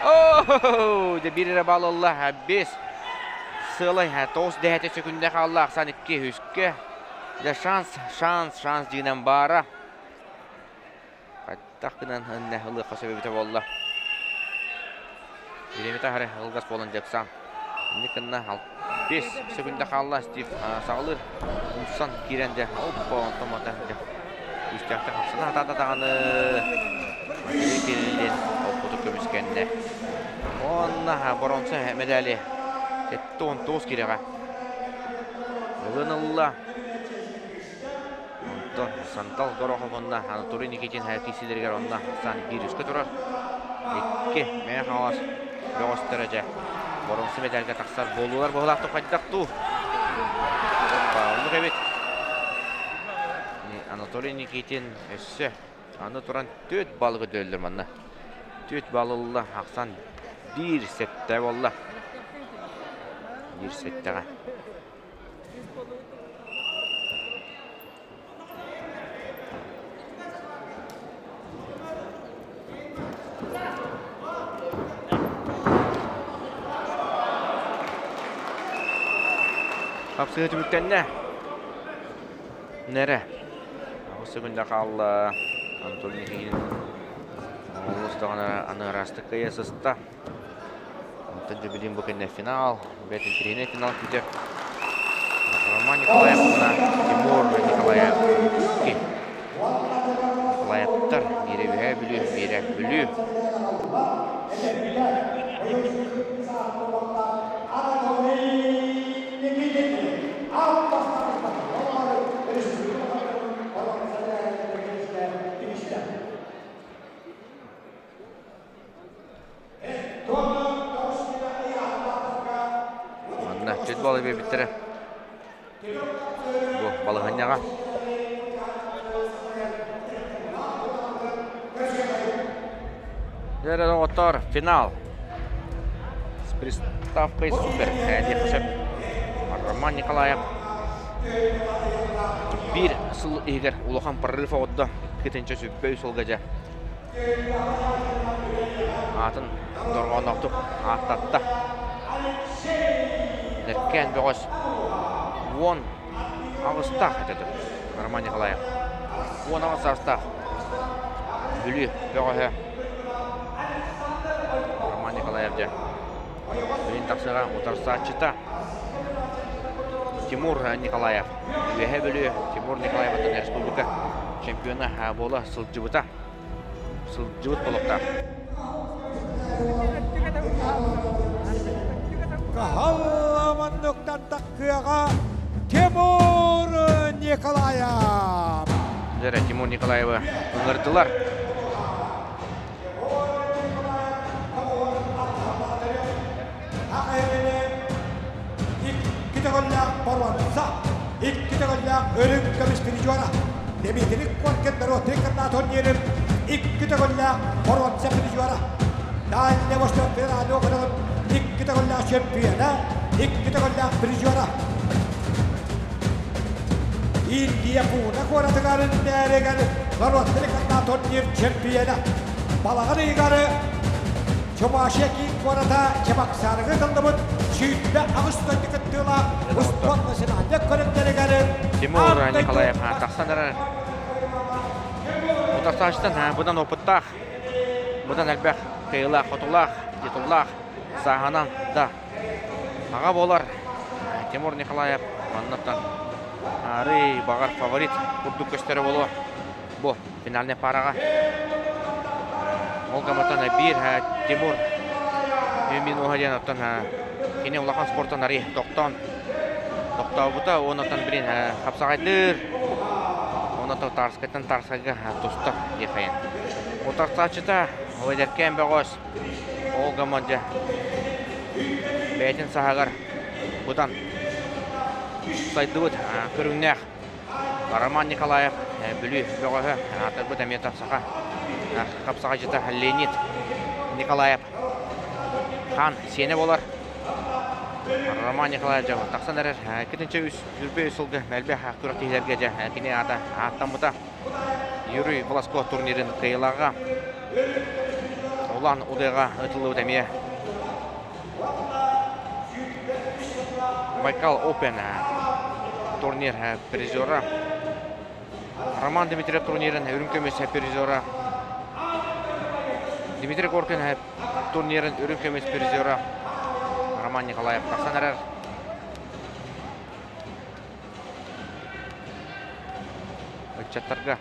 Оо, дьэ биир эрэ бал ылла. 5 сыалай 9 дэһэтэ секунда хаалла. Ахсан 2 үскэ. Дьэ шанс, шанс, шанс дьиҥинэн баара. Хайдах гынан ынна ылыахха сөп эбитэ буолла. Бириэмэтэ аһары ылгас буолан дьапсан. Инник гынна 5 секунда хаалла Стив саҕалыыр. Умсан киирэн дьэ оппа онтон мата дьэ күүстээхтик хапсана хатаата даҕаны Василий Кириллин оппуту көмүскэннэ. Уонна боронса медали 79 кирэҕэ ылын ылла. Онтон Сантал Горохов уонна Анатолий Никитин киирсиилэригэр онно Сан биир үскэ турар. Икки Мэҥэ Хаҥалас бөҕөстөрө дьэ боруонса мэдээлгэ тахсар буолуулар быһыылаахтык хайдах дуу? Оннук эбит. Анатолий Никитин өссө аны туран түөрт балыгы дөөллөр манна. Түөрт бал ылла, ахсан биир сэттэ буолла. Биир сэттэҕэ. Хапсыһыы түмүктэннэ. Нэрэ. Аҕыс секунда хаалла. Анатолий Никитин олус даҕаны аны ыраастык кыайа сыста. Онтон дьэ билигин бу кэннэ финал, бэйэтин интэриэһинэй финал күүтэр. Роман Николаев уонна Тимур Николаев. Николаевтар биирэ Үөһээ Бүлүү, биирэ Бүлүү. баллы биэрбиттэрэ. Бу балаһыанньаҕа. Дьэ доҕоттоор, финал. С приставкой супер диэххэ сөп. Роман Николаев биир сыл иһигэр улахан прорыв оҕордо. 2 сүүс сылга дьэ аатын дорҕоонноохтук ааттатта. Эркээн бөҕөс 18-таах этэ Роман Николаев. 18 саастаах Бүлүү бөҕөһө Роман Николаев дьэ билин тахсыаҕа утарсааччыта Тимур Николаев. Үөһээ Бүлүү Тимур Николаев республика чемпиона буола сылдьыбыта. Сылдьыбыт болуктаах. Каһалламанныктан таккыаҕа Тимур Николаев. Дьэрэ Тимур Николаевы ыҥырдылар. Икки төгүллээх боруонса, икки төгүллээх үрүҥ көмүс призера, Дмитрий Коркин норуотун кытта турнирын икки төгүллээх боруонса призера, Дальний Восток федеральный округун икки төгүллээх чемпиона, икки төгүллээх призера. Индия Пуна куоратыгар бээригэр норуоттары кытта турнир чемпиона. Балаҕан ыйыгар Чувашия киин куората Чебоксарыга ыытыллыбыт 28 дойду кыттыылаах успуорт национальнай көрүҥнэригэр Тимур Николаев тахсан эрэр. Утарсааччытан быдан опыттаах, быдан элбэх кыайыылаах-хотуулаах, титуллаах, сааһынан да аҕа буолар Тимур Николаев маннаттан арый баҕар фаворит курдук көстөрө буолуо бу финальнай параҕа. Ол гаматтан биир Тимур минуһа диэн оттон кини улахан спортан арый тохтоон тохтообута уонна билин хапсаҕайдыыр уонна Тарскайтан Тарскайга тустар диэхайын. Утарсааччыта эдэркээн бөҕөс ол гамма дьэ бэйэтин саһагар бутан сайдыбыт көрүҥнээх Роман Николаев Бүлүү бөҕөһө аатырбыт эмиэ саха хапсаҕайдьыта Леонид Николаев хаан сиэнэ буолар. Роман Николаев дьэ тахсан эрэр. Иккитинчи үс сүүрбэ үс сылга элбэх күрэхтэһиилэргэ дьэ кини аата ааттаммыта. Юрий Волоско турнирын кыайыылааҕа. Улан Удэҕа ытыллыбыт эмиэ Байкал Open турнир призера. Роман Дмитриев турнирын үрүҥ көмүс призера. Дмитрий Коркин турнирын үрүҥ көмүс призера. Роман Николаев тахсан эрэр. Ыччаттарга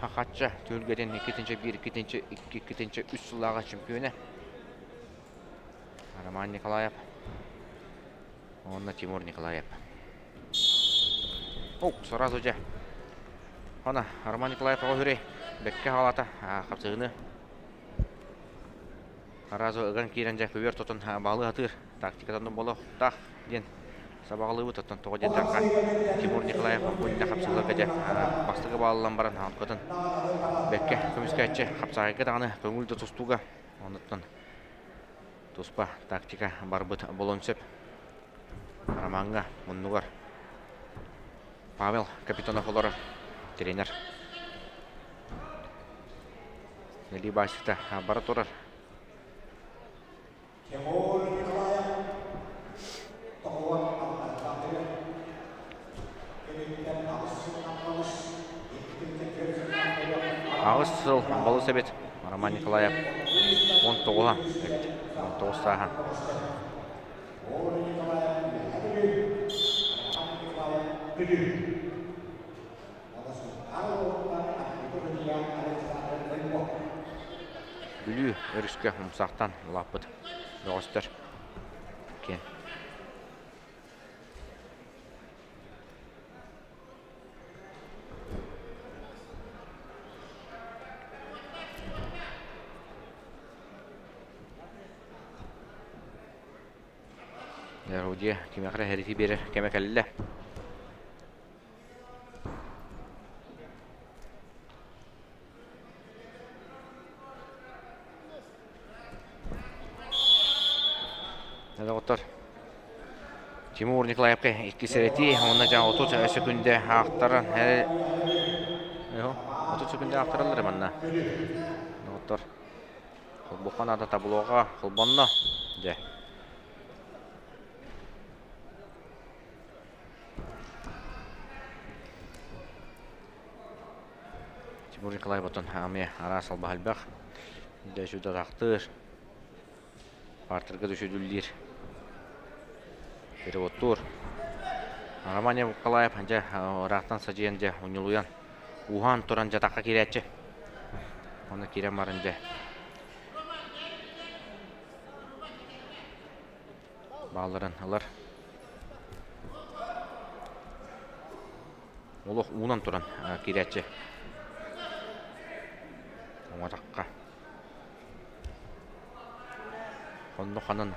Хахачча түһүлгэтин 2-1, 2-2, 2-3 сыллааҕы чемпиона Роман Николаев уонна Тимур Николаев. О, сразу же. Ана, Роман Николаев оҕо хүрэй бэккэ хаалата хапсыһыны Сразу ыган киирэн дьэ көбүөр тутун баалыы сатыыр тактикатан буолуохтаах диэн сабаҕалыыбыт. Оттон тоҕо диэтэххэ, Тимур Николаев уонна хапсыһыыларга дьэ бастакы бааллан баран хаалкытын бэккэ көмүскээччи хапсаҕайга даҕаны көҥүл да тустууга онуттан туспа тактика барбыт буолуон сөп. Ромаҥҥа муннугар Павел Капитонов олорор тренер. Нелли Басита бара турар. Аҕыс сыл балыс эбит Роман Николаев 19-а эбит 19 сааһа. Бүлүү өрүскэ умсаахтан улааппыт бөҕөстөр киэн. Орудие кимиэхэ эрэ хэрити биэрэр кэмэ кэллэ. Доҕоттор, Тимур Николаевка икки сэрэтии уонна дьэ 30 сөкүндэ аахтаран 30 сөкүндэ аахтараллар манна. Доҕоттор, холбуохха наада таблоҕа холбонно. Дьэ. Тимур Николаев оттон эмиэ араас албаһа элбэх. Дьэ сүдэ Партерга түсүдүллүүр. Переводтуур. Роман Николаев дьэ ыраахтан садьыйан дьэ унньулуйан ууһаан туран дьатахха киирээччи. Оны киирэн баран дьэ баалларын ылар. Олох уунан туран киирээччи. Уҥатахха. Онно ханан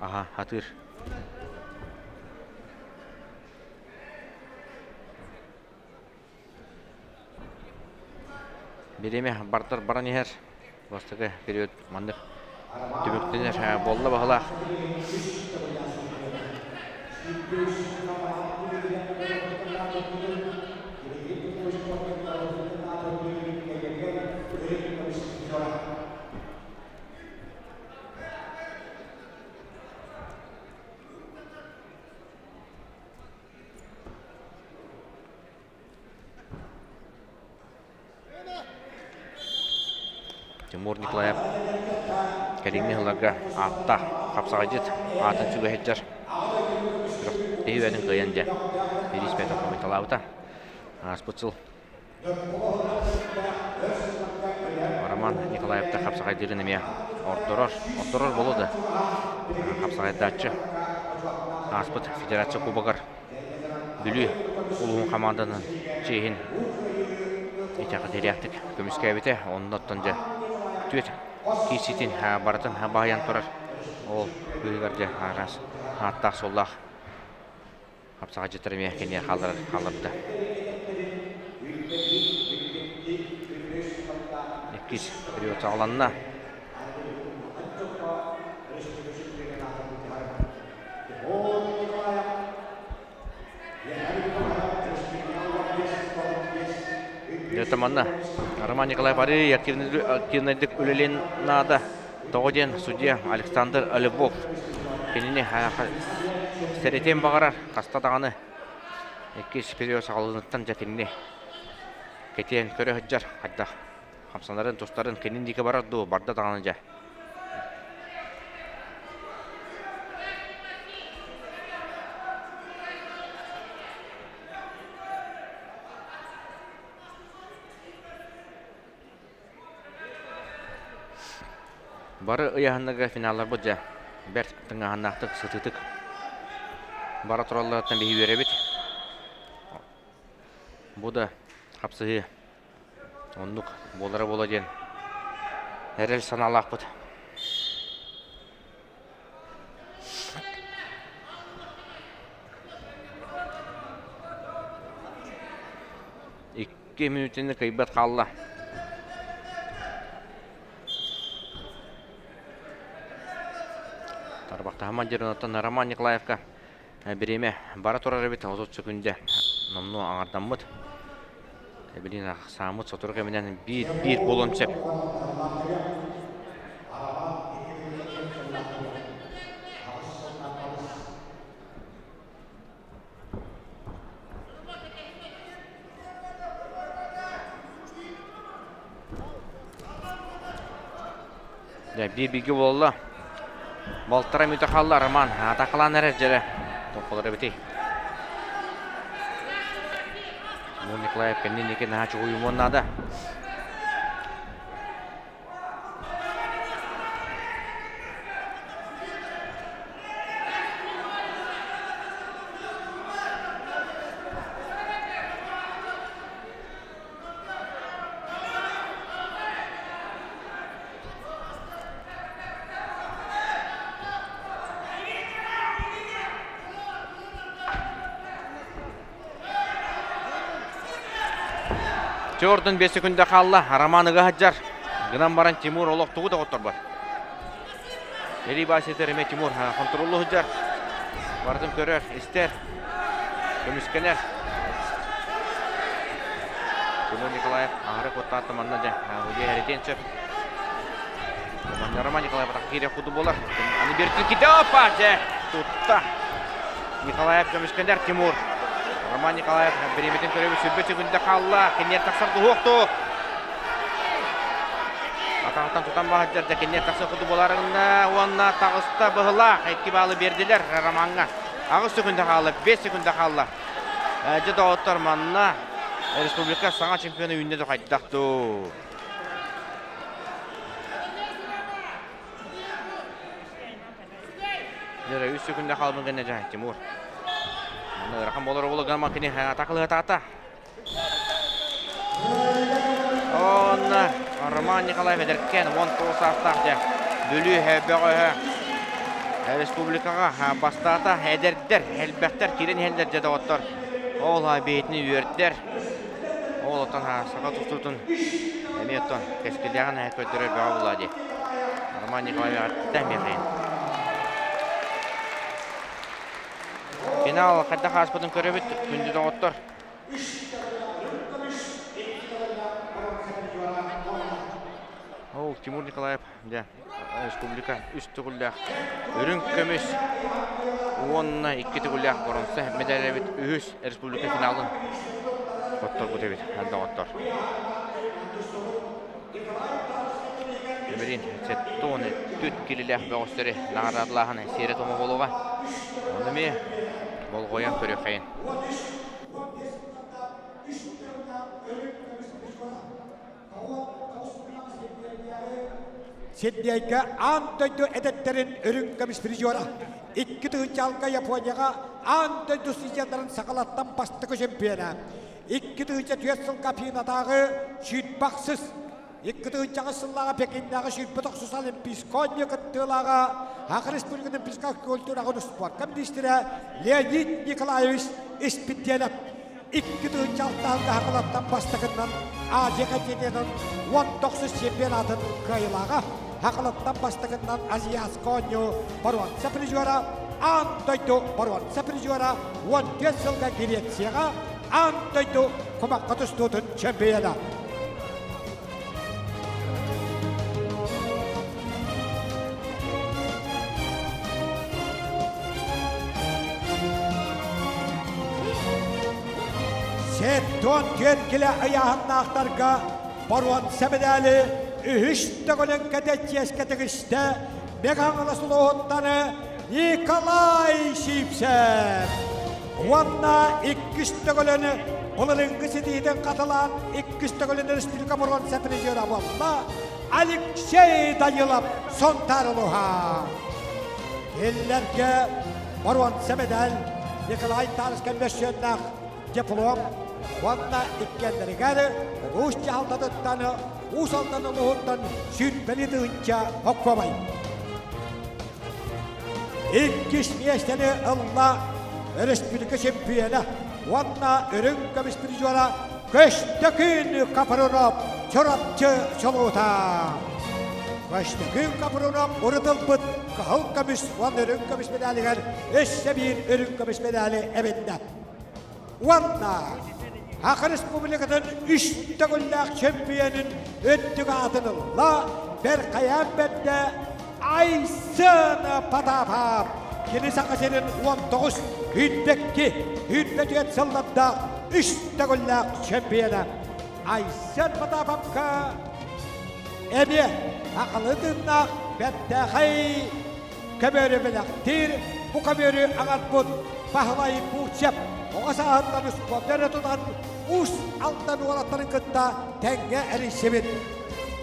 аһа хатыыр. Бириэмэ бардар баран иһэр. Бастакы период маннык түмүктэнэр буолла баһылаах. Тимур Николаев кэлиҥҥи сылларга ааттаах хапсаҕайдьыт аатын сүгэ сылдьар Тиһибэтин кыайан дьэ бирииспэтин хомуйталаабыта. Ааспыт сыл Роман Николаевта хапсаҕайдыырын эмиэ ордорор, ордорор буолуо да хапсаҕайдааччы ааспыт федерация кубогар Бүлүү улууһун хамаанданын чиэһин итэҕэтиилээхтик көмүскээбитэ. Оннуттан дьэ түөрт киирсиитин барытын баһыйан турар. Ол быыһыгар дьэ араас ааттаах-суоллаах хапсаҕайдьыттар эмиэ киниэхэ хаалларар хаалларбыта. Иккис период саҕаланна. Дьэ манна Роман Николаев арыый активнайдык үлэлиэн наада. Тоҕо диэн судья Александр Львов кинини сэрэтиэн баҕарар хаста даҕаны иккис период саҕаланыттан дьэ кинини кэтиэн көрө сылдьар хайдах хамсанарын тустарын кинин диэки барар дуу барда даҕаны дьэ Бары ыйааһыннарга финалларбыт дьэ бэрт тыҥааһыннаахтык, сытыытык бара туралларыттан биһи үөрэбит. Бу да хапсыһыы оннук буолара буолуо диэн эрэл санаалаахпыт. Икки мүнүүтэни кыйбат хаалла. Тарбахтаһыман дьиронаттан Роман Николаевка бириэмэ бара турар эбит 30 секунда номнуо аҥардаммыт. Эбилин сааммыт сотору кэминэн биир биир буолуон сөп. Дьэ, биир бииргэ буолла. Балтара мүтэ хаалла Роман. Атакалаан эрэр дьэрэ. Тоххолор эбитий. Тимур Николаев кэннин диэки наһаа чугуйумуон наада. Чордун 5 секунда хаалла. Роман ыга сылдьар. Гынан баран Тимур олох тугу да хотторбот. Эри Васитер эмэ Тимур контроллу сылдьар. Барытын көрөр, истэр, көмүскэнэр. Тимур Николаев аһары куттаатта манна дьэ удьэ эритиэн сөп. Роман Николаев атах киирэ куду буолар. Аны бертин ките опа дьэ тутта. Николаев көмүскэнэр Тимур. Роман Николаев бириэмэтин көрөбүт сүрбэ секунда хаалла. Киниэр тахсар дуһуохту. Атаҕыттан тутан баһыдьар да киниэр тахсар курдук буоларына уонна таҕыста быһылаах икки баалы биэрдилэр Ромаҥҥа. 8 секунда хаалла, 5 секунда хаалла. Дьэ доҕоттор манна республика саҥа чемпиона үүннэ да хайдах дуу. Дьэ, үс секунда хаалбын гэннэ дьэ Тимур. Манна ыарахан буолар буолар гынан кини атакалыһатаата. Онно Роман Николаев эдэркээн 19 саастаах дьэ Бүлүү бөҕөһө республикаҕа бастаата эдэрдэр элбэхтэр киирэн иһэллэр дьэ доҕоттор ол бэйэтин үөрдэр ол оттон саха тустуутун эмиэ оттон кэскиллээҕин көрдөрөр бөҕө буолла дии Роман Николаев эҕэрдэ миэхэ Финал хайдах ааспытын көрөбүт, күндү доҕоттор. Ол Тимур Николаев дьэ республика үс төгүллээх үрүҥ көмүс уонна икки төгүллээх боронса медаль үһүс республика финалын хотторбут эбит доҕоттор. Өмүрүн сеттон түт килилээх бөҕөстөрү наҕараадалааһын сиэрэ-туома буолуоҕа. Ону эмиэ болҕойон көрүөххэйин. Сиднейгэ аан дойду эдэттэрин үрүҥ көмүс призера, икки тыһыынчалга Японияҕа аан дойду студеннарын саҕалаттан бастакы чемпиона, 2004 сылга Афинатааҕы сүүрбэхсис, 2000 сыллааҕы Пекиннээҕи 29 Олимпийскай оонньуу кыттыылааҕа Саха Республикатын Олимпийскай культураҕа успуорка миниистирэ Леонид Николаевич Испирдиэнэп 2006 сылга бастакынан Азия континенын 19 чемпионатын кыайыылааҕа Хахалаттан бастакынан Азиатскай оонньуу боруонса призера, аан дойду боруонса призера 15 сылга Грецияҕа аан дойду кумахха тустуутун чемпиона. Сеттон түөрт килэ ыйааһыннаахтарга боруонса медали үһүс төгүлүн кэтэ чиэскэ тигистэ Мегаҥалас улууһуттан Николай Сивцев. Уонна иккис төгүлүн былырыҥҥы ситиитин хатылаан иккис төгүлүн республика боруонса призера буолла Алексей Данилов Сунтаар улууһа. Кинилэргэ боруонса медаль Николай Тарскай мөссүөннээх диплом уонна иккиэннэригэр улуус дьаһалтатыттан Уус Алдан улууһуттан сүүрбэли тыһыынча хоккуобай. Иккис миэстэни ылла өрөспүүбүлүкэ чемпиона уонна үрүҥ көмүс призера Көстөкүүн Капрунов Чурапчы чулуута. Көстөкүүн Капрунов урутулбут кыһыл көмүс уонна үрүҥ көмүс медалигэр өссө биир үрүҥ көмүс медали эбиннэ. Уонна Саха Республикатын үс төгүллээх чемпионун үрдүк аатын ылла Бэркайаан бэрдэ Айсен Потапов. Кини Саха сирин 19 сүүрбэкки сүүрбэ сыллардаах үс төгүллээх чемпиона. Айсен Потаповка эмиэ сахалыы тыыннаах бэртээхэй көмөрү бэлэхтиир, бу көмөрү аҥарбыт Баһылай Бурцев оҕо сааһыттан успуорду эрэ тутан Уус Алдан уолаттарын кытта тэҥҥэ эрийсибит.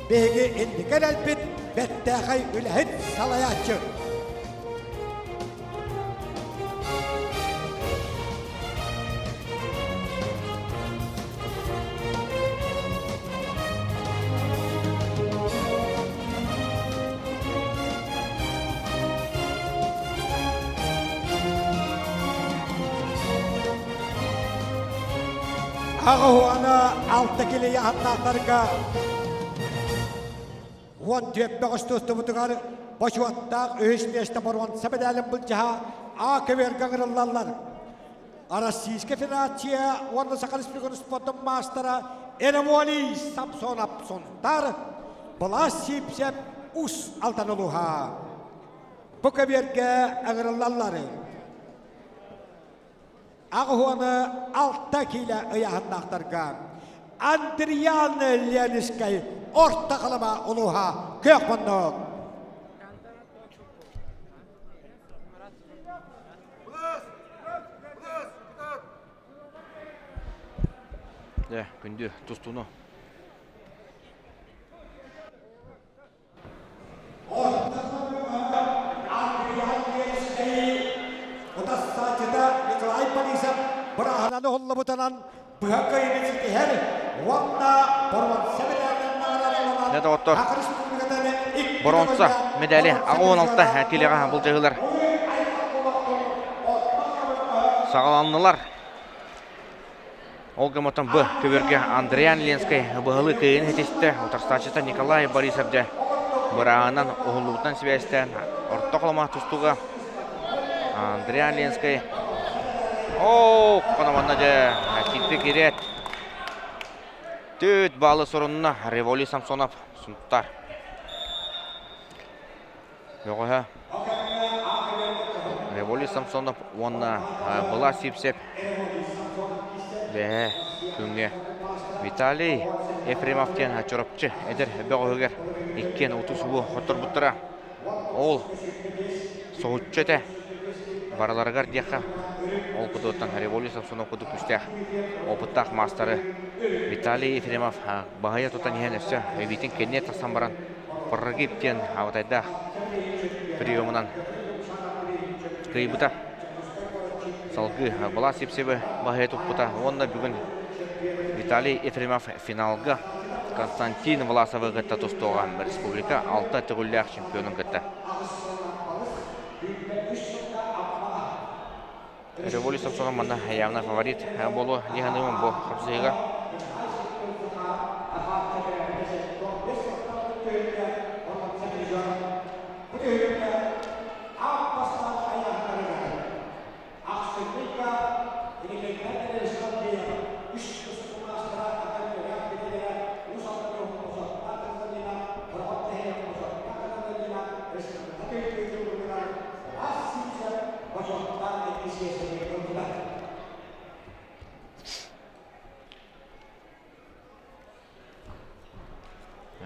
Биһиги инники эрэлбит бэртээхэй үлэһит салайааччы. 86 килэ ыйааһыннаахтарга 14 бөҕөс тустубутугар бочуоттаах үһүс миэстэ боруонса мэдээлин былдьаһа А көбүөргэ ыҥырыллаллар. Российская Федерация уонна Саха Республикатын спордун маастара Эреволий Самсонов Сунтар, Былас Сиипсэп Ус Алдан улууһа. Бу көбүөргэ ыҥырыллаллар. 86 киилэ ыйааһыннаахтарга Андриан Ленискэй Орто Халыма улууһа күөх муннук. Дьэ, күндү тустууну Николай Борисов бырааһынан уһуллубутунан быһа кыайыыны ситиһэр уонна боруонса Дьэ, доҕоттор, боруонса медали 86 килоҕа былдьаһыылар саҕаланнылар. Ол гыммытын Б көбүөргэ Андриан Ленскэй быһалыы кыайыыны ситистэ. Утарсааччыта Николай Борисов дьэ бырааһынан уһуллубутунан сибээстээн орто холомо тустууга Андриан Ленскэй оо хономанна дьэ киирбит киирээт түт баалы сурунна Револи Самсонов Сунтар Бөҕөһө Револий Самсонов уонна Былас Сивцев бэһэ күҥҥэ Виталий Ефремов диэн Чурапчы эдэр бөҕөһүгэр иккиэн утусубу хотторбуттара. Ол соһуччу этэ. Барыларыгар диэххэ ол кудуоттан Револий Самсонов кудук күүстээх опыттаах маастары Виталий Ефремов баһыйа тутан иһэн өссө эбиитин кэнниэ тахсан баран Прогиб диэн абатайдаах приемунан кыайбыта. Салгыы Влас Сипсевы баһыйа туппута уонна бүгүн Виталий Ефремов финалга Константин Власовы кытта тустуоҕа республика алта төгүллээх чемпионун кытта. Революция Самсонов манна явно фаворит буолуо дии саныыбын бу хапсыһыыга.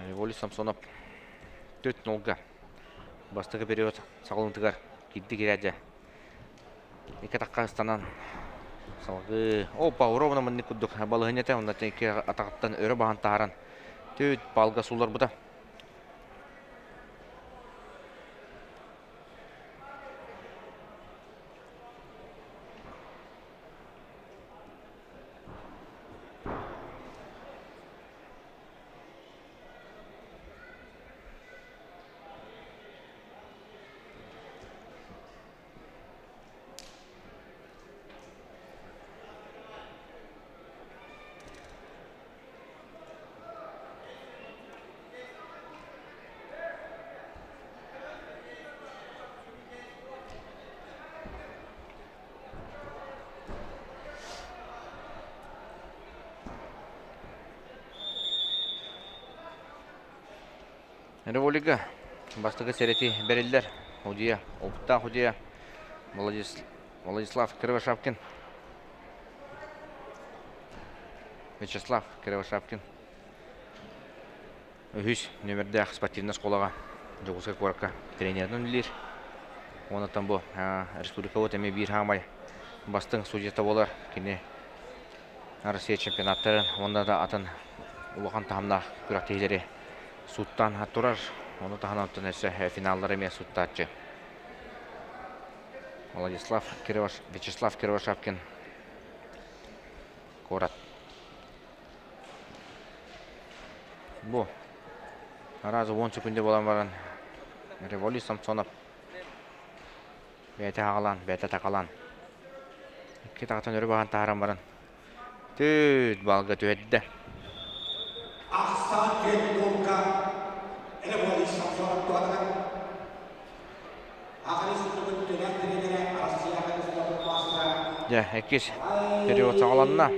Револий Самсонов төрт нолга бастакы период саҕалыытыгар киирди киирээдьэ. Икки атахха ыстанан салгыы опа уровна маннык курдук балаһыанньата онно икки атаҕыттан өрө баһан таһааран түт палга суулларбыта. Револига бастакы сэрэти бэриллэр. Худия, опыттаах Худия Владислав Кривошапкин. Вячеслав Кривошапкин. Үһүс нүөмэрдээх спортивнай оскуолаҕа Дьокуускай куоракка тренеринэн үлэлиир. Уонна бу республикабыт эмиэ биир хаамай бастыҥ судьуйата буолар. Кини Россия чемпионаттарын уонна да атын улахан таһымнаах күрэхтэһиилэри сууттаан турар. Ону таһынан оттон өссө финаллары эмиэ сууттааччы. Владислав Кироваш, Вячеслав Кировошапкин куорат. Бу араас 10 секунда буолан баран Револий Самсонов бэйэтэ аҕалан, бэйэтэ такалаан икки таҕатын өрө баһан таһааран баран. Түт балга түһэрдэ. Ахсаан түөрт голга Револий Самсонов туһатыгар Дьэ, иккис период саҕаланна.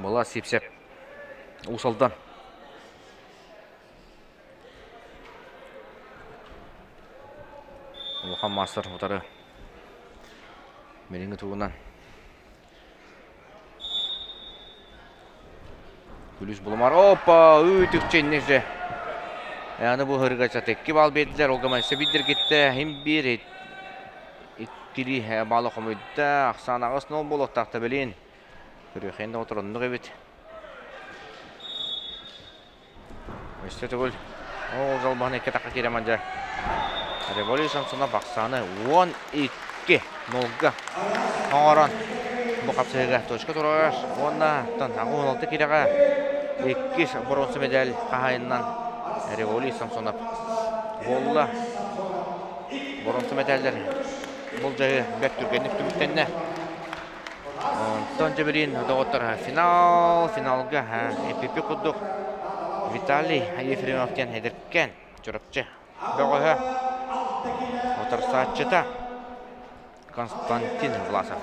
Была Сипсеп Уус Алдан. Улахан маастар утары билиҥҥи тугунан Күлүс булумар. Опа! Үтүкчэ иннеже. Аны бу хырыга чатыкки бал биэрдилэр. Ол гаман себиддер китте хим биир иккили балы хомуйда. Ахсаан аҕыс нол буолуохтаахта билин. Көрүөххэ да отуроннук эбит. Өссө төгүл ол жалбаһын икки атахха киирэн мандьа Революция Самсонов ахсааны 12 нолга оҥорон бу хапсыһыыга точка турар уонна 16 киирэҕэ иккис боруонса медаль хаһаайынынан Революция Самсонов буолла. Боруонса медаллэр былдьаһыы бэрт түргэнник түмүктэннэ. Онтон дьэбириин доҕоттор финал, финалга эппиппи курдук Виталий Ефремов диэн эдэркээн Чурапчы бөҕөһө утарсааччыта Константин Власов.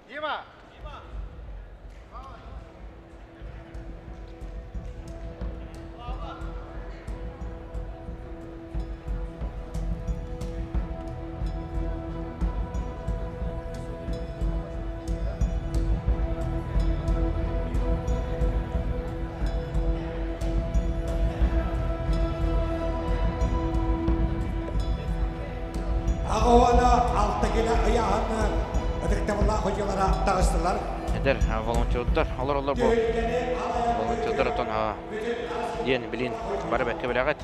Дима! Аҕа алта килэ ыйааһынна Ытыктабыллаах ходьялара таҕыстылар. Эдэр волонтердар олороллор бу. Волонтердар отон диэн билин бары бэккэ билэҕит.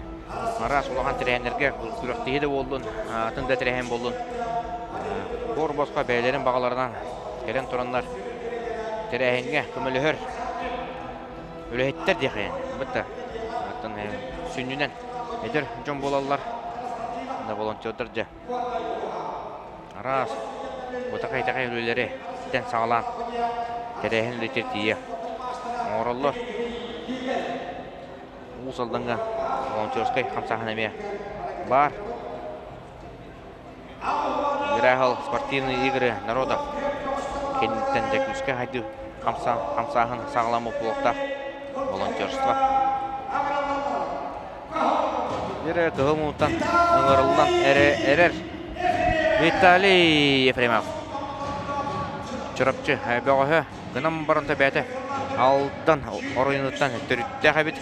Араас улахан тэрээһиннэргэ күрэхтэһии да буоллун, атын да тэрээһин буоллун. Буор босхо бэйэлэрин баҕаларынан кэлэн тураннар тэрээһиҥҥэ көмөлөһөр үлэһиттэр диэхин. Бытта оттон сүнньүнэн эдэр дьон буолаллар. Волонтердар дьэ Араас бытахай-итэҕэй үлэлэри тэн саҕалаан тэрээһин үлэтигэр тиийэ оҥороллор. Уус Алдаҥҥа волонтерскай хамсааһын эмиэ баар. Играл спортивные игры народов кэнниттэн дьэ күүскэ хайдыы хамсааһын саҕаламмыт буолуохтаах волонтерство. Эрэ кыһыл муннуктан ыҥырыллан эрэр Виталий Ефремов. Чурапчы бөҕөһө гынан баран төбөөтө Алдан оройунуттан төрүттээх эбит.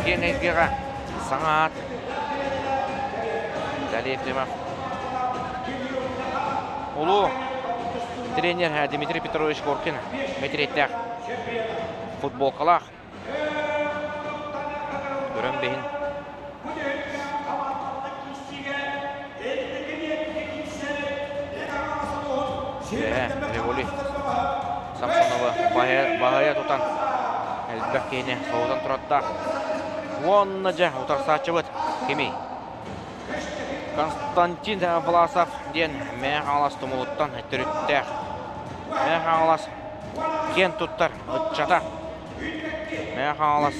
Киэҥ эйгэҕэ саҥа аат Виталий Ефремов. Улуу тренер Дмитрий Петрович Коркин мэтириэттээх футболкалаах көрөн биһин Револи Самсонова баһыйа тутан элбэх киһини соһутан тураттаах. Уонна дьэ утарсааччыбыт кимий? Константин Власов диэн Мэҥэ Хаҥалас тумулуттан төрүттээх. Мэҥэ Хаҥалас киэн туттар ыччата. Мэҥэ Хаҥалас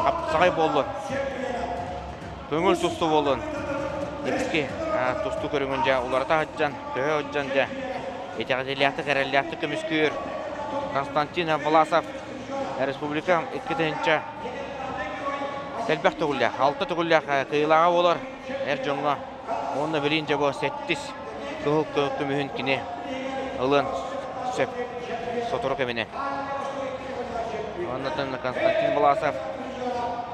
хапсаҕай буоллун, көҥүл тустуу буоллун. Икки тустуу көрүҥүн дьэ уларыта сылдьан, төһө сылдьан дьэ итэҕэтиилээхтик, эрэллээхтик көмүскүүр Константин Власов республика 2000 элбэх төгүллээх, алта төгүллээх кыайыылааҕа буолар эр дьоҥҥо. Уонна билин дьэ бу сэттис кыһыл көмүһүн кини ылыан сөп сотору кэминэн. Оннотон Константин Власов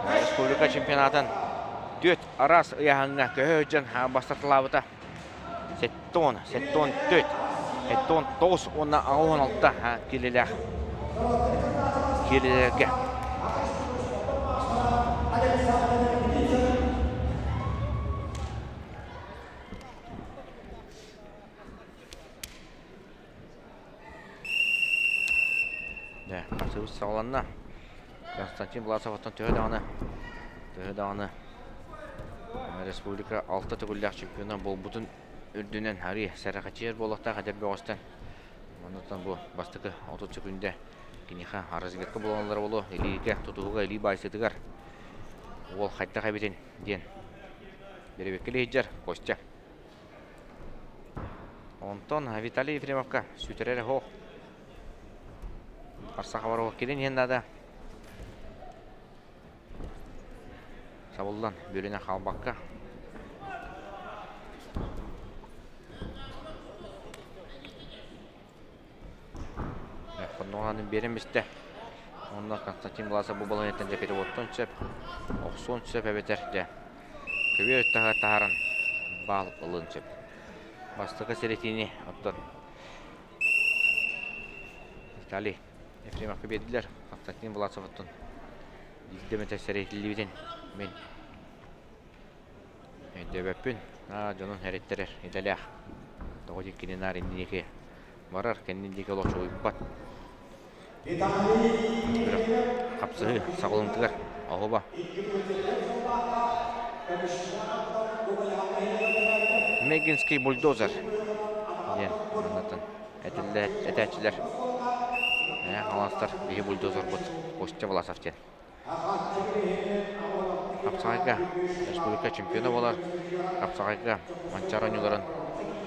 республика чемпионатын түөрт араас ыйааһыҥҥа көһө сылдьан бастатылаабыта. 70, 74, 79 уонна 86 киилэлээх киилэлэргэ. Дьэ, хасыбыт саҕаланна. Константин Власовтан төһө даҕаны, төһө даҕаны республика алта төгүллээх чемпиона буолбутун үрдүнэн арыы сэрэхэчийэр буолуохтаах эдэр бөҕөстөн. Оннуттан бу бастакы 30 секүндэ киниэхэ разведка буолаллара буолуо, илиигэ, тутуһууга, илии баайсыытыгар уол хайдах эбитин диэн бэрэбиэркэлии сылдьар Костя. Онтон Виталий Ефремовка сүтэрэр оһох. Арсахабарова кирин иһин наада. Сабыллан бүлүнэ хаалбакка. Хонноҕунан биэрэн бистэ. Онно Константин Власов бу балаһыаттан дьэ переводтуон сөп, охсуон сөп эбэтэр дьэ көбүөр таһааран баал ылыан сөп. Бастакы сэрэтиини оттон Виталий Ефремовка биэрдилэр. Константин Власовыттан биирдэ эмэтэ сэрэтиллибитин мин өйдөөбөппүн. Аа, дьонун эриттэрэр идэлээх. Тоҕо диэн кини наар инники барар, кэннин диэки олох чугуйбат. Күрэх хапсыһыы саҕаланыытыгар оһуба. Мегинский бульдозер диэн маннатын этиллэ этээччилэр хаҥаластар биһи бульдозербут Костя Власов диэн. Хапсаҕайга республика чемпиона буолар. Хапсаҕайга Манчаары оонньууларын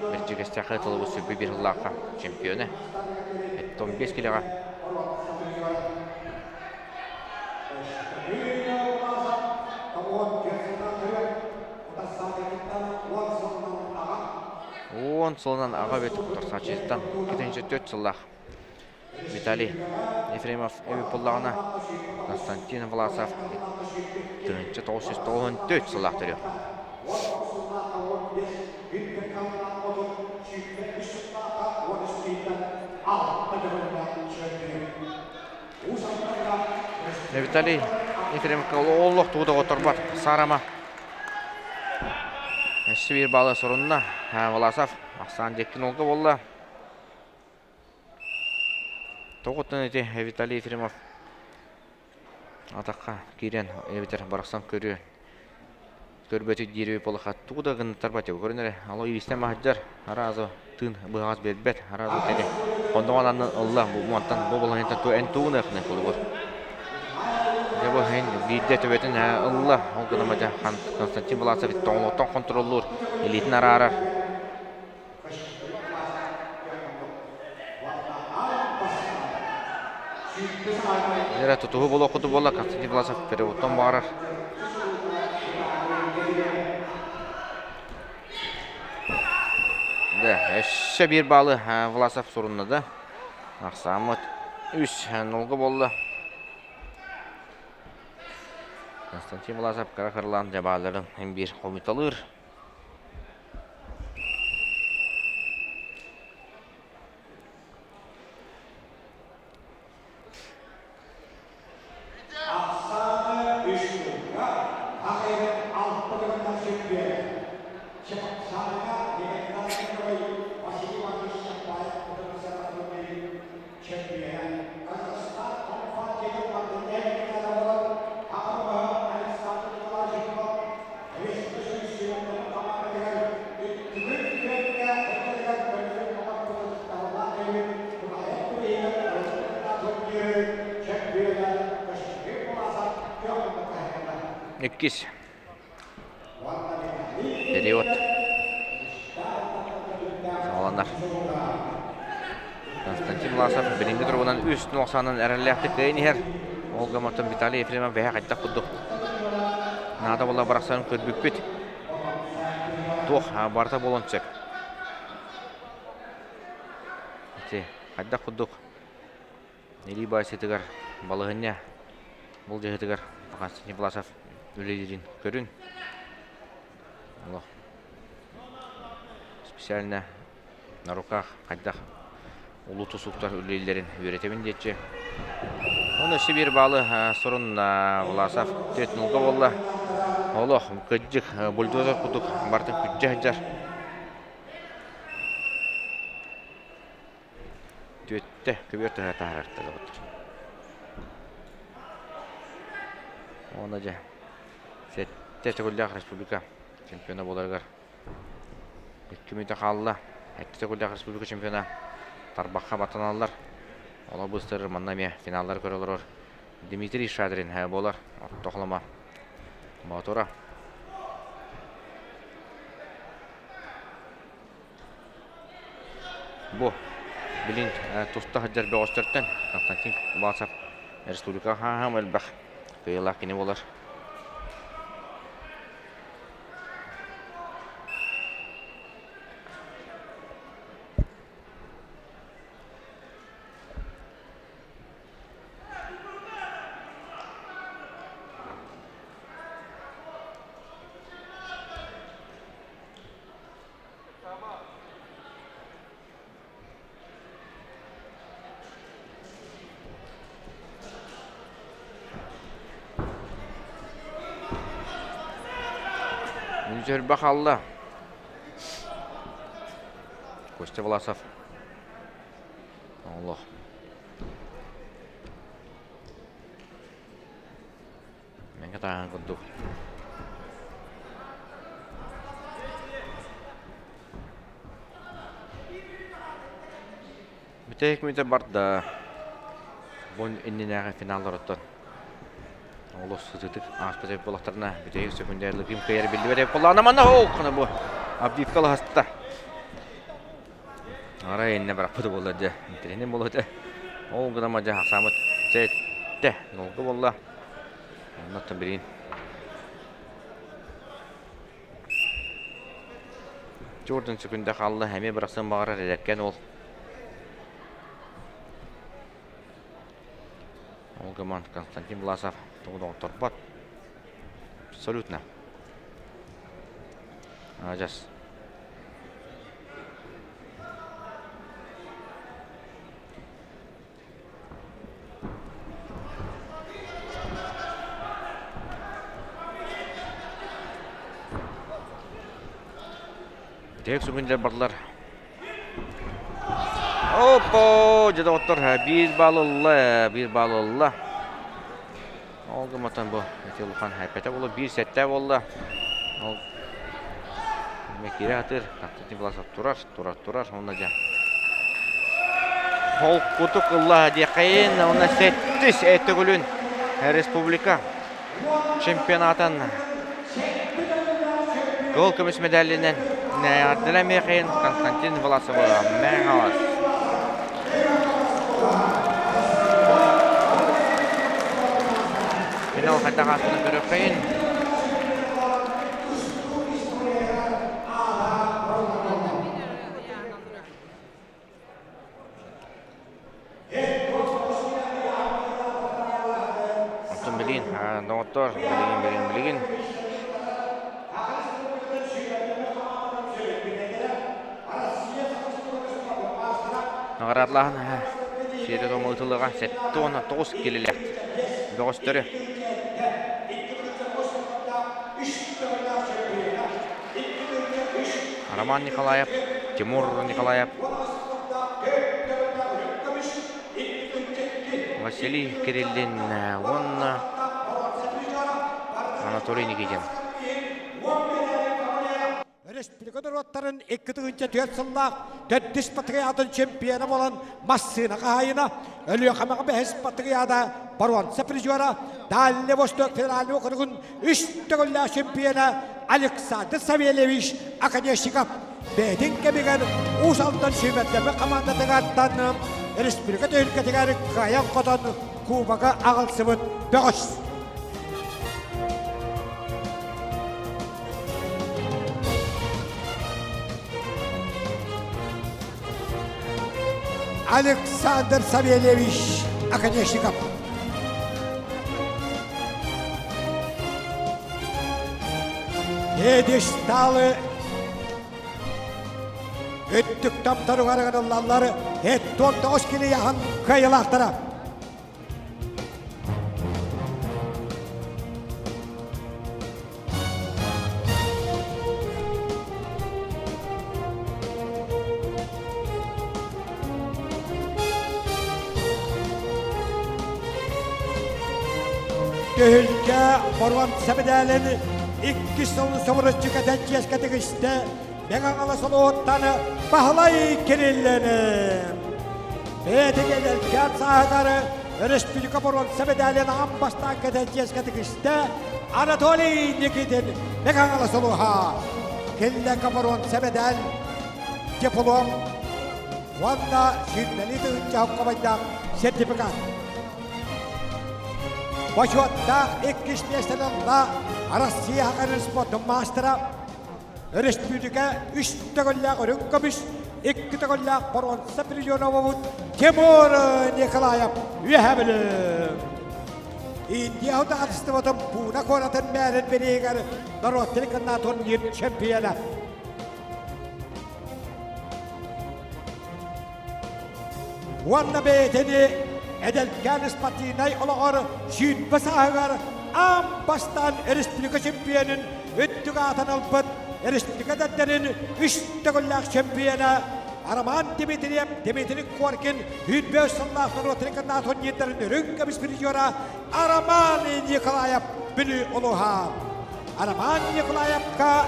Бэрдьигэстээххэ ыытыллыбыт сүрбэ биир сыллаахха чемпиона. 15 килэҕэ. Уон сылынан аҕа эбит утарсааччытыттан 204 сыллаах Виталий Ефремов эбит буоллаҕына, Константин Власов 1994 сыллаах төрүөх. Виталий Ефремовка олох тугу да оҕотторбот. Сарама. Өссө биир баалы сурунна. Власов ахсаан диэккин олга буолла. Тоҕуттан ити Виталий Ефремов атахха киирэн эбэтэр барахсан көрүө көрбөтүк диир буоллахха тугу да гыннарбат көрүн эрэ ало иистэн маһдьар араазы тыын быһаҕас биэрбэт араазы тэри онноҕон аннын ылла бу мантан бу балаһыйтан ту эн туугун ыахны холобур дьэ бу эн биирдэ төбөтүн ылла ол гынан бадьа Константин Власов тоҥолоттон контроллуур илиитин араарар. Эрэ тутуһу буолуоххуту буолла Константин Власов переводтан баҕарар. Да, өссө биир баалы Власов сурунна да. Ахсааммыт үс нолга буолла. Константин Власов кыра кырылаан дьабааларын биир хомуталыыр. Ахсааны үс сылга аҕыйах алта төгүллээх чемпион Чапчааҥҥа легендарный герой Василий Иванович Чапаев утарсар чемпион Казахстан Конфа эр аҕа Александр Николаевич Иккис период саҕаланар. Константин Власов билиҥҥи туругунан үс нуохсаанан эрэллээхтик кыайан иһэр. Ол гыммытын Виталий Ефремов бэйэ хайдах курдук наада буолла барахсан көрбүппүт. Туох барыта буолуон сөп. Ити хайдах курдук илии баайсыытыгар балаһыанньа былдьаһыытыгар Константин Власов үлэлиирин көрүн. Олох специально на руках хайдах улуу тусуктар үлэлииллэрин үөрэтэбин диэччи. Оны өссө биир баалы сурун Власов түөрт нулга буолла. Олох кыдьык бульдозер курдук барытын күддьэ сылдьар. Түөттэ көбүөр тыһа таһаарар доҕоттор. Уонна дьэ сэттэ төгүллээх республика чемпиона буоларыгар икки мүнүүтэ хаалла. Сэттэ төгүллээх республика чемпиона тарбахха баттаналлар. Олор быстарыр манна эмиэ финаллары көрө олорор Дмитрий Шадрин буолар. Орто холомо Боотура. Бу билин туста сылдьар бөҕөстөртөн Константин Власов республикаҕа хааһым элбэх кыайыылаах кини буолар. Үтүөрбэ хаалла. Костя Власов. Олох. Мэҥэ тааһын курдук. Бүтэһик мүнүүтэ барда. Бу иннинээҕи финалларыттан олус сытыытык ааспыт эбит буоллахтарына бүтэһик сөкүндэ ким кыайар биллибэт эбит буоллаҕына манна ооккуна бу Авдеевка лаһаста. Арай иннэ бараппыт буолла дьэ интэриэһинэй буолуо этэ. Ол гынан дьэ хасаамыт сэттэ нолга буолла. Оннуттан билигин Jordan сөкүндэ хаалла эмиэ бырахсыан баҕарар эдэркээн уол. Ол гынан Константин Власов тугу да оҥотторбот. Абсолютно. Адьас. Тек сүгүндэр барлар. Оппо, дьэ доҕоттор, биир балл ылла, биир балл ылла. Ол гымматан бу ити улахан хайпета буолла, биир сэттэ буолла. Ол киирэ сатыыр, Константин Власов турар, турар, турар, уонна дьэ холкутук ылла диэххэйин, уонна сэттис төгүлүн республика чемпионатын кыһыл көмүс медалинэн эҕэрдэлэмиэхин Константин Власовы Мэҥэ Финал хайдах ааспытын көрүөххэйин. Оттон билигин доҕоттор, билигин, билигин, билигин наҕараадалааһын сиэрэ-туома ыытыллыаҕа 79 киилэлээх бөҕөстөрү Роман Николаев, Тимур Николаев, Василий Кириллин уонна Анатолий Никитин. Республика норуоттарын 2004 сыллаах төрдүс патриотын чемпиона буолан массыына хаһаайына, Өлүөхүмэҕэ бэһис патриота боруонса призера, Дальний Восток федеральный округун үс төгүллээх чемпиона Александр Савельевич Оконешников бэйэтин кэмигэр Уус Алдан сүүмэрдэммит хамаандатыгартан республика түһүлгэтигэр кыайан-хотон кубогы аҕалсыбыт бөҕөс. Александр Савельевич Оконешников. Пьедесталы өттүк таптарыгар ыҥырыллаллар 79 килияһын кыайылаахтара. Түһүлгэ боруон сэбидээлин иккис сылын собуруччу кэтэн чиэскэ тигистэ Мэҥэ Хаҥалас улууһуттан Баһылай Кириллини. Бэйэтин эдэркээн сааһыгар өрөспүүбүлүкэ боруонса мэдээлин аан бастаан кэтэн чиэскэ тигистэ Анатолий Никитин Мэҥэ Хаҥалас улууһа. Киллэҥкэ боруонса мэдээл диплом уонна сүүрбэлии тыһыынча хомойдаах сертификат. Бочуоттаах иккис миэстэни ылла Россия спортун маастара Өрөспүүбүлүкэ үс төгүллээх үрүҥ көмүс, икки төгүллээх боруонса призеровабыт Тимур Николаев Үөһээ Бүлүү. Индия судаарыстыбатын Пуна куоратын мээрин бириигэр норуот телеканал турнир чемпиона. Уонна бэйэтини эдэркээн спортивнай олоҕор 20 сааһыгар аан бастаан республика чемпионун үрдүк аатын ылбыт республика эдэрдэрин үс төгүллээх чемпиона Роман Дмитриев, Дмитрий Коркин, 105 сыллаах норуот рекорднаат турнирдарын үрүҥ көмүс призера Роман Николаев Бүлүү улууһа. Роман Николаевка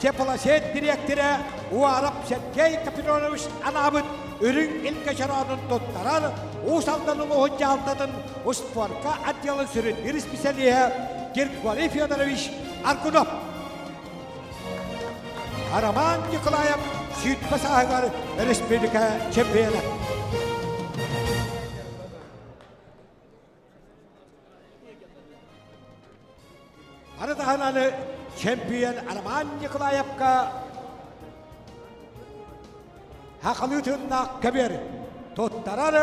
Теплосеть дириэктэрэ Уаров Сергей Капитонович анаабыт үрүҥ илгэ чороонун туттарар Уус Алдан улууһун дьаһалтатын успуорка отделын сүрүннүүр исписэлииһэ Григорий Федорович Аргунов. Роман Николаев 20 сааһыгар республика чемпиона. Аны таһынан чемпион Роман Николаевка хахалыы тыыннаах көбүөр туттарар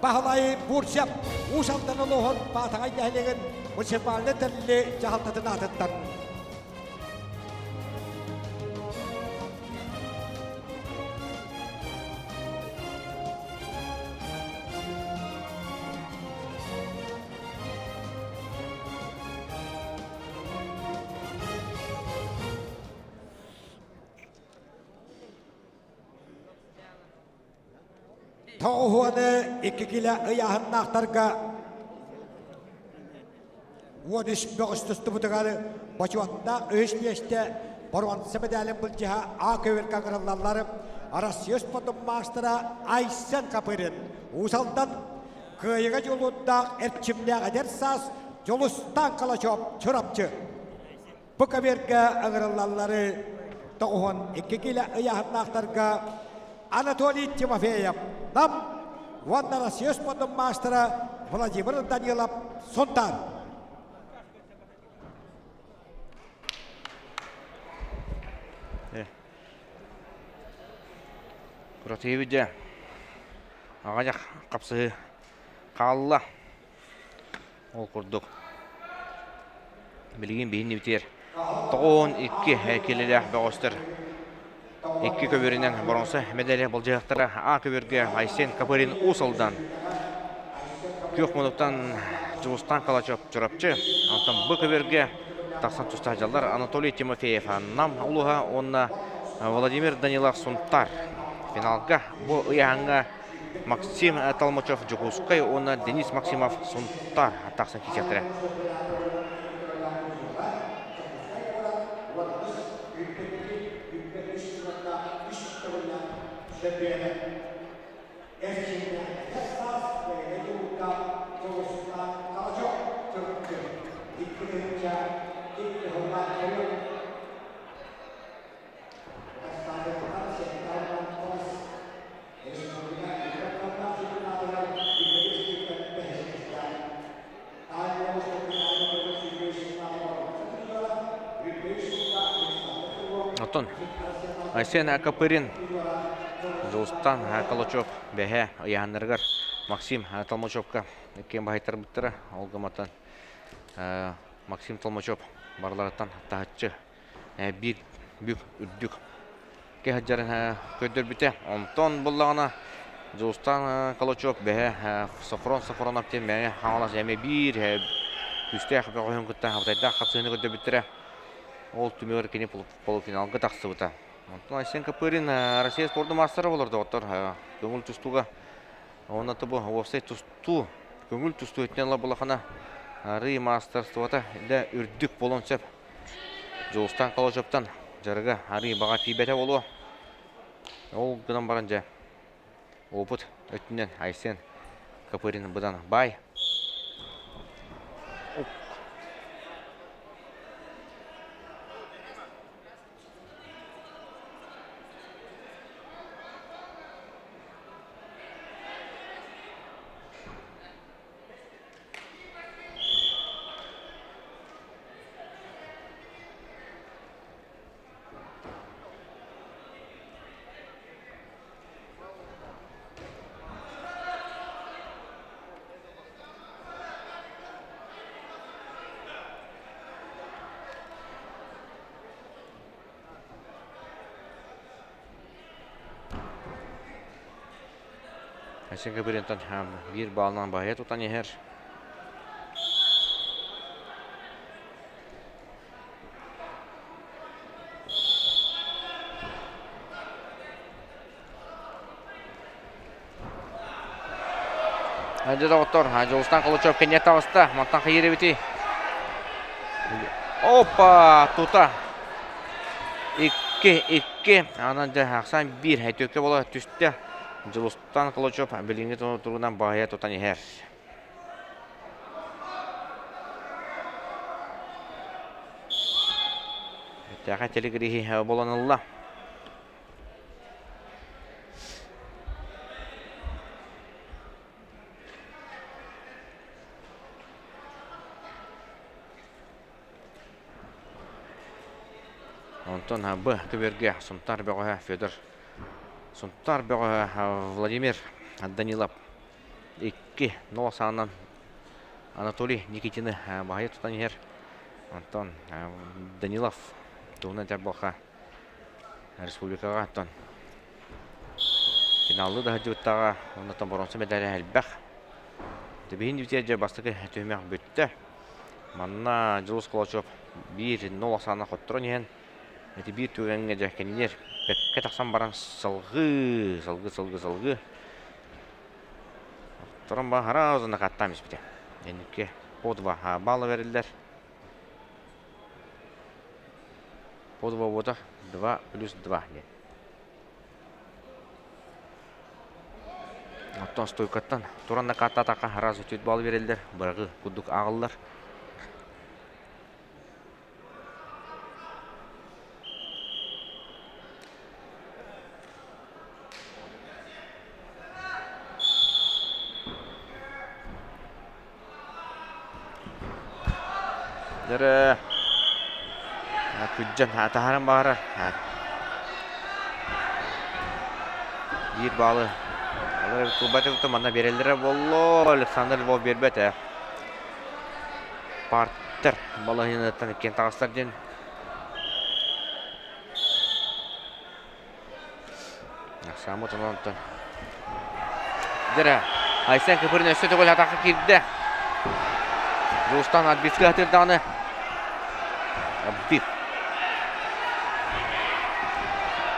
Баһылай Бурцев Уус Алдан улууһун Баатаҕай нэһилиэгин муниципальнай тэрилли дьаһалтатын аатыттан. Тоҕуһуоны икки килэ ыйааһыннаахтарга 13 бөҕүс тустубутугар бочуоттаах үһүс миэстэ боруонса мэдээлин былдьаһа А көбүргэ ыҥырыллаллар Россия спортун маастара Айсен Копырин Уус Алдан Кыайыыга дьулуурдаах эрчимнээх эдэр саас Дьулустаан Калачев Чурапчы. Бу көбүөргэ ыҥырыллаллары 92 килэ ыйааһыннаахтарга Анатолий Тимофеев Нам уонна Россия спордун маастара Владимир Данилов Сунтаар. Куратыыбыт дьэ аҕыйах хапсыһыы хаалла. Ол курдук билигин биһиннибитигэр 92 килэлээх бөҕөстөр икки көбүөрүнэн боруонса мэдээлэ былдьаһыахтара. А көбүөргэ Айсен Копырин Уус Алдан күөх мунуктан Дьулустаан Калачев Чурапчы, онтон Б көбүөргэ тахсан тустаах дьаллар Анатолий Тимофеев Нам улууһа уонна Владимир Данилов Сунтар. Финалга бу ыйааһыҥҥа Максим Толмачев Дьокуускай уонна Денис Максимов Сунтар тахсан киирсиэхтэрэ. Оттон Айсен Копырин Дьулустан Калачев бэһэ ыйаһаннарыгар Максим Толмачевка иккиэн баһыйтарбыттара. Ол гымматан Максим Толмачев барыларыттан таһыччы биир бүк үрдүк кэһэдьэрин көрдөрбүтэ. Онтон буллаҕына Дьулустан Калачев бэһэ Софрон Софронов диэн Мэҥэ Хаҥалас эмиэ биир күүстээх бөҕөһүн кытта абытайдаах хапсыһыыны көрдөрбүттэрэ. Ол түмүгэр кини полуфиналга тахсыбыта. Онтон Айсен Копырин Россия спордун маастара болор доҕоттор. Көҥүл тустууга уонна тобу уопсай тустуу, көҥүл тустуу өттүнэн ыла булахана арыы маастарствота да үрдүк буолуон сөп. Дьулустан Калачевтан дьарыга арыы баҕа тиийбэтэ буолуо. Ол гынан баран дьэ опыт өттүнэн Айсен Копырин быдан баай. Айсен Габырентан биир баалынан баһыйа тутан иһэр. Дьэ доҕоттор, Дьулустан Калачев кэнньэ таҕыста. Мантан хайыыр эбитий? Опа! Тута. Икки, икки. Анан дьэ, ахсаан биир. Түөккэ буола түстэ. Дьулустан Калачев билиҥҥи туругунан баһыйа тутан иһэр. Эттээх телегриһи буолан ылла. Онтон Б көбүөргэ Сунтаар бөҕөһө Федор Сунтаар бөҕөһө Владимир Данилов 2 0 саанан Анатолий Никитины баһыйа тутан иһэр. Онтон Данилов туһунан этэр буолха республикаҕа оттон финаллыы да сылдьыбыттааҕа уонна боруонса мэдээлэ элбэх. Биһин дьэ дьэ бастакы түһүмэх бүттэ. Манна Дьулус Кулачев биир нол ахсаана хотторон иһэн ити биир түгэҥҥэ дьэ кинилэр бэккэ тахсан баран салгыы, салгыы, салгыы, салгыы Хотторон баһара узунакаттаан испитэ. Эннике по два балла бериллэр. По два буота 2 плюс 2 диэн. Оттон стойкаттан туран накааттаатахха араас үтүөт баал биэрэллэр, быраҕыы курдук ааҕыллар. Дөрө күддьэн таһааран баҕарар. Биир баалы кулбат манна биэрэллэрэ буолло. Александр Львов биэрбэтэ. Партер балаһыыныттан иккиэн таҕыстар диэн. Самут онтон. Дьэрэ, Айсен Кыпырин өссө төгүл атака киирдэ. Дьулустан отбивка атыыр даҕаны. Отбив.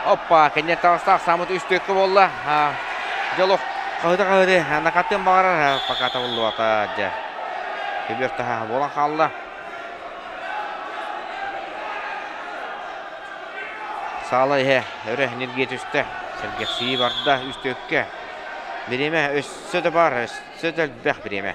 Оппа, кэннэ таҕыстаах Самут үс түөккэ буолла. Дьолох хаһыта-хаһыты накаттыан баҕарар, пока табыллыбата дьэ. Көбүөр таһа буолан хаалла. Саала иһэ өрө ньиргийэ түстэ. Сэргэхсийии барда үс түөккэ. Бириэмэ өссө да баар, өссө да элбэх бириэмэ.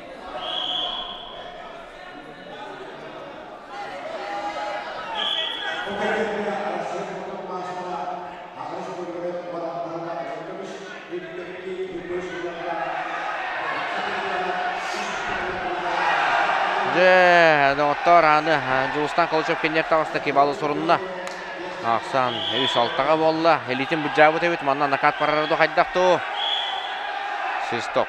Дьэ, доҕоттоор, аны Дьулустан Калачев кэннигэр таҕыста, Кибалы сурунна. Ахсан үс алтаҕа буолла. Илиитин былдьаабыт эбит. Манна накат барара дуу хайдах дуу? Свисток.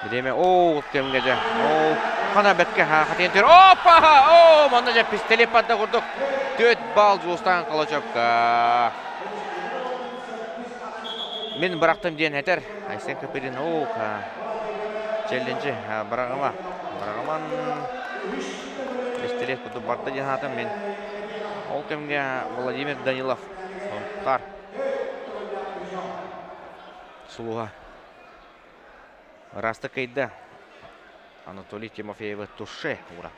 Бириэмэ оо кэмҥэ дьэ оо хана бэрткэ хатыйан түһэр опа оо манна дьэ пистолет падда курдук 4 балл Дьулустаан Калачевка мин бырахтым диэн этэр Айсен Копырин оо челленджи быраҕыма быраҕыман пистолет курдук барда диэн аатым мин ол кэмҥэ Владимир Данилов Сунтаар сулуһа ыраастык кыйда Анатолий Тимофеевы туше ура.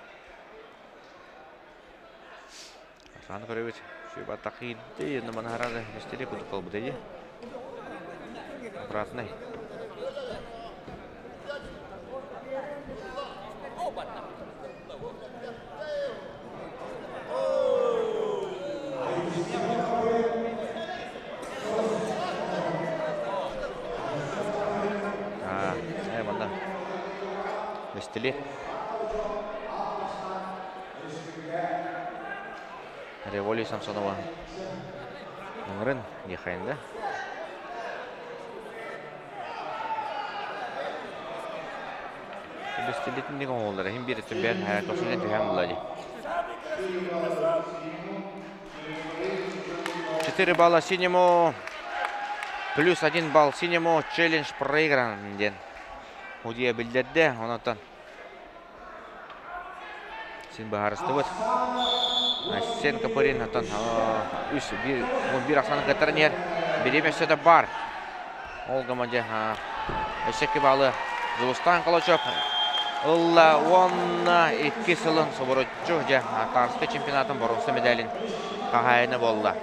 Сааны көрөбүт. Сүүбаттах киирди, онно манаһарар мистерия курдук буолбута дии. Обратный. Манна Вестили. Революция Самсонова Нырын Михаилда. Бэстилиэтин оҥоһуллар иһин биир өттүн бэйэн көхсүнэн түһээн булла дии. 4 балла синему, плюс 1 балл синему, челлендж проигран диэн судья биллэрдэ. Онон син быһаарыстыбыт. Сен Копырин оттон үс биир биир ахсааны кыттаран иһэр. Бириэмэ өссө да баар. Ол гынан дьэ өссө икки баалы Дьулустаан Колочев ылла уонна икки сылын субуруччу дьэ Тарскай чемпионатын боруонса медалин хаһаайына буолла.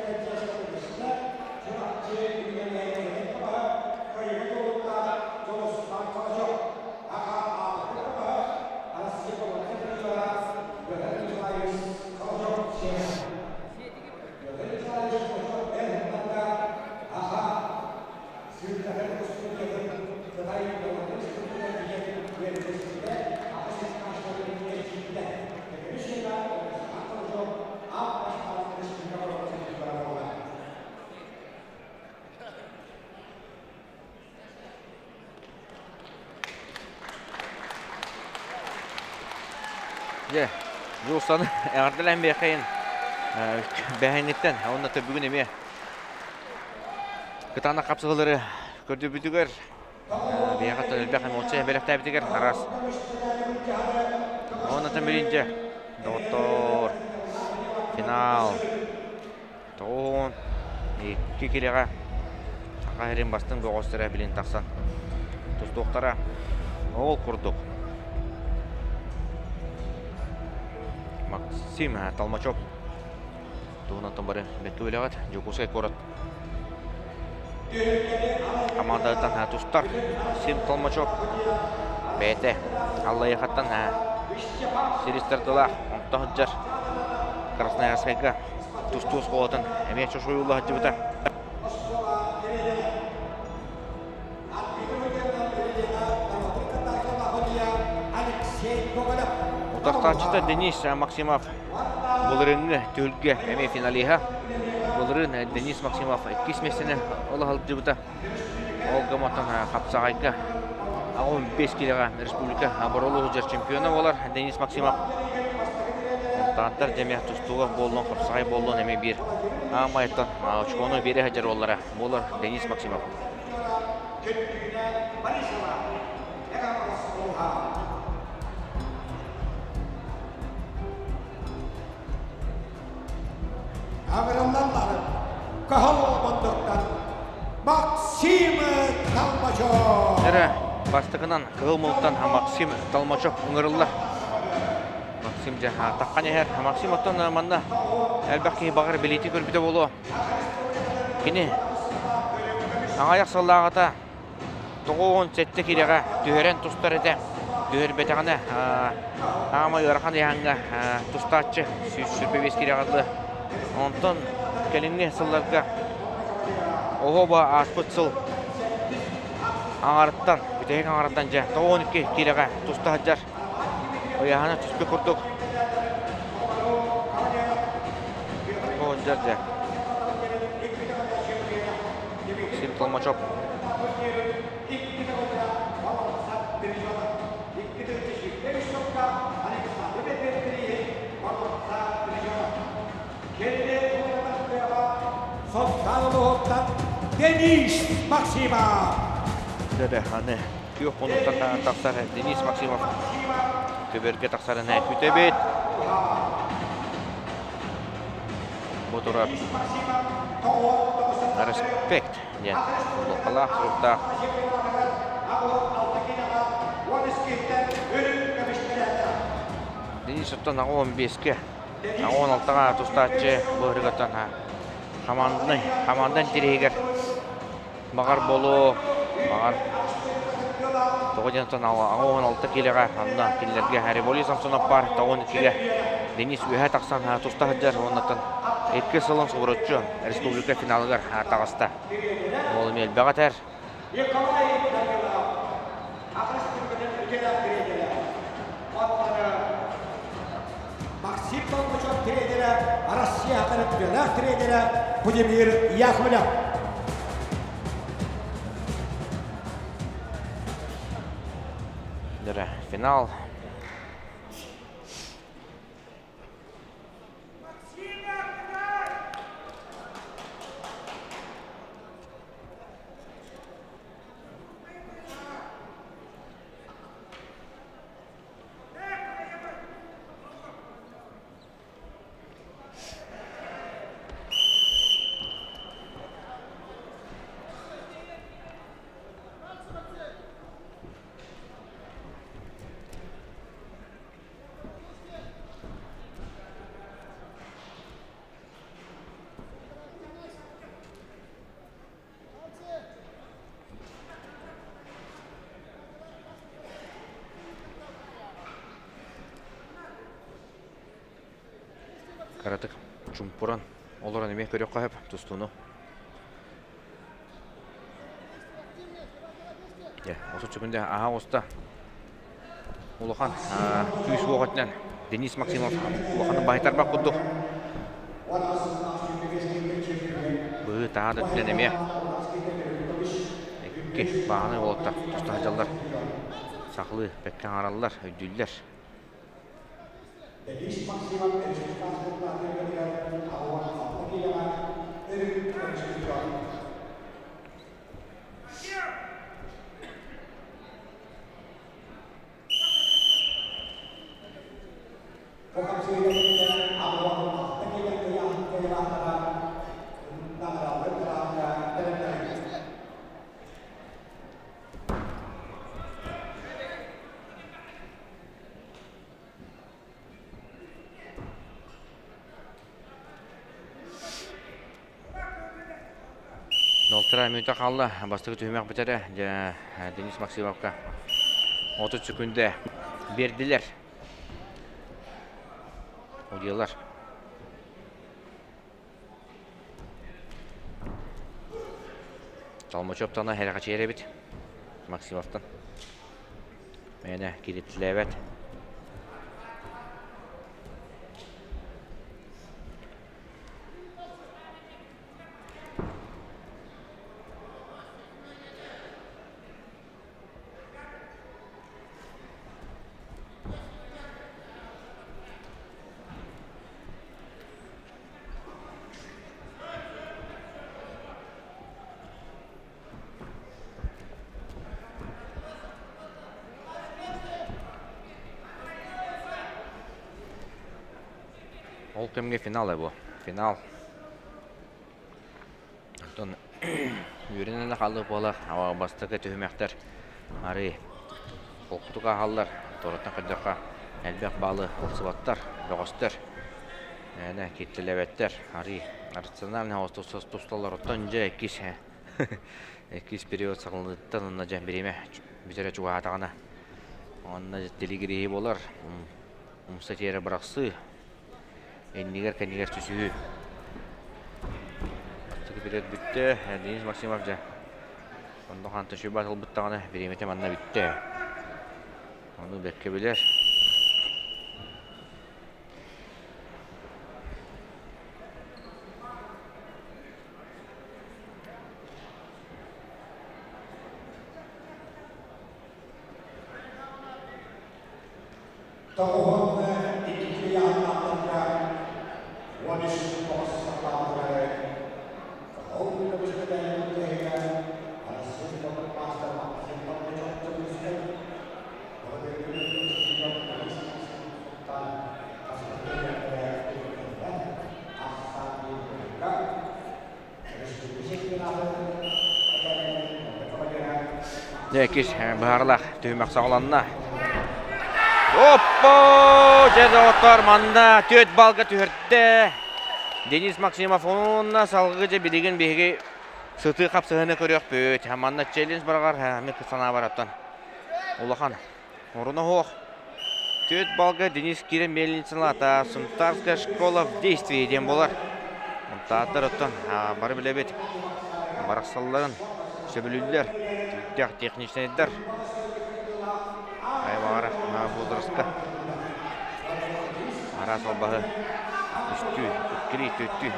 Дьэ, Дьулустаны эҕэрдэлээн биэхэйин бэһэҥҥиттэн уонна бүгүн эмиэ кытаанах хапсыһыылары көрдөрбүтүгэр биһиэхэ элбэх эмоция бэлэхтээбитигэр араас. Уонна тэмиринчэ доҕоттоор финал 92 киилэҕэ Саха сирин бастыҥ бөҕөстөрө билин тахсан тустуохтара. Ол курдук Максим Толмачев туһунан бары бэккэ билэҕит. Дьокуускай куорат хамаандатыттан тустар Максим Толмачев бэйэтэ Аллайыахаттан сирис тардылаах онто сылдьар Красноярскайга тустуу оскуолатын эмиэ чочуйулла сылдьыбыта. Утарсааччыта Денис Максимов былырыыҥҥы түһүлгэ эмиэ финалиһа. Былырыын Денис Максимов иккис миэстэни ыла сылдьыбыта. Ол гымматан хапсаҕайга 15 килоҕа республика оборолуу сылдьар чемпиона буолар Денис Максимов. Тааттар дьэмиэх тустууга буоллун, хапсаҕай буоллун эмиэ биир аамайыттан очкону биэрэ сылдьар уоллара буолар Денис Максимов. Агырыллалларын кыһыл мундуктан Максим Толмачев. Эрэ бастакынан кыһыл муннуктан Максим Толмачев ыҥырыллар. Максим дьэ таххан иһэр. Максим оттон манна элбэх киһи баҕар билиити көрбүтэ буолуо. Кини аҕыйах сыллааҕыта 97 киилэҕэ түһэрэн тустар этэ. Түһэрбэтэҕинэ аамай ыарахан ыйааһыҥҥа тустааччы 125 киилэҕэ дылы. Онтон кэлиҥҥи сылларга оһуоба ааспыт сыл аҥарыттан, бүтэһик аҥарыттан дьэ 92 киилэҕэ туста сылдьар. Ыйааһына түспүт курдук. Сылдьар дьэ. Максим Толмачев. Денис Максимов. Дьэ, аны күөх хонууттан тахсар Денис Максимов көбөргө тахсарын күүтэбит. Бу турар Респект диэн футболкалаах, суруктаах. Денис оттон 15-ке, 16-ға тустааччы быһырыгаттан хамаанданы, хамаандан тириһигэр баҕар болу, баҕар тоҕо диэн оттон 16 киилэҕэ анна кинилэргэ Револий Самсонов баар 92-гэ Денис үөһэ тахсан туста сылдьар уоннаттан икки сылын субуруччу республика финалыгар таҕыста. Ол эмиэ элбэх этэр. Максим Толмачев тренерэ, Россия төрөппүтүлээх тренерэ Владимир Яковлев. Финал. Кыратык чумпуран олорон эмиэ көрүөххэ сөп тустууну. Дьэ, 30 секунда аһа оҕуста. Улахан күүс уох өттүнэн Денис Максимов улаханын баһыйтарбат курдук. Быһыы таһаа да өттүнэн эмиэ икки бааһынай уолаттар туста сылдьаллар. Сахалыы бэккэ аҥараллар, өйдүүллэр. Денис Максимов республиканскай Алтыра мүнүүтэ хаалла. Бастакы түһүмэх бүтэрэ. Дьэ, Денис Максимовка 30 секунда бердилер. Удьуолар. Толмачевтан эрэхэчийэр эбит. Максимовтан. Мээнэ кириттилээбэт. Ол кэмҥэ финал бу. Финал. Онтон үөрэнэн хаалыы буолар. Бастакы түһүмэхтэр арыы холкутук ааһаллар. Туораттан көрдөххө элбэх баалы ылсыбаттар, бөҕөстөр. Мээнэ кииртэлээбэттэр. Арыы рациональный тусталлар. Оттон дьэ иккис иккис период саҕаланыыттан уонна дьэ бириэмэ бүтэрэ чугаһаатаҕына. Онно тилигириһи болар. Умса тиэрэ бырахсыы. Иннигэр-кэннигэр түсүһүү. Бастакы период бүттэ. Денис Максимов дьэ. Онно ханта сүбэ ылбыттаҕына бириэмэтэ манна бүттэ. Ону бэркэ билэр. Тоҕуһун икки ыйааһыннаахтарга 13 тоҕус сыллаахтары Ол көмүскэтээри бүтэһигэ Арассыыйа спорт маастара Максим Толмачев көмүскэй Дьэ, быһаарылаах түһүмэх саҕаланна. Оппо! Дьэ, доҕоттор, манна түөрт балга түһэрдэ. Денис Максимов уонна салгыы дьэ билигин биһиги сытыы хапсыһыыны көрүөхпүт. Манна челлендж бараҕар эмиэ санаабар оттон улахан Оруна суох. Түөрт балга Денис Кирин мельницалаата Сунтарская школа в действии диэн буолар. Тааттар оттон бары билэбит. Барахсалларын сөбүлүүллэр. Түгэх техничнайдар. Айбаҕара возрастка. Араас албаһы үстүү, иккилии, түөртүү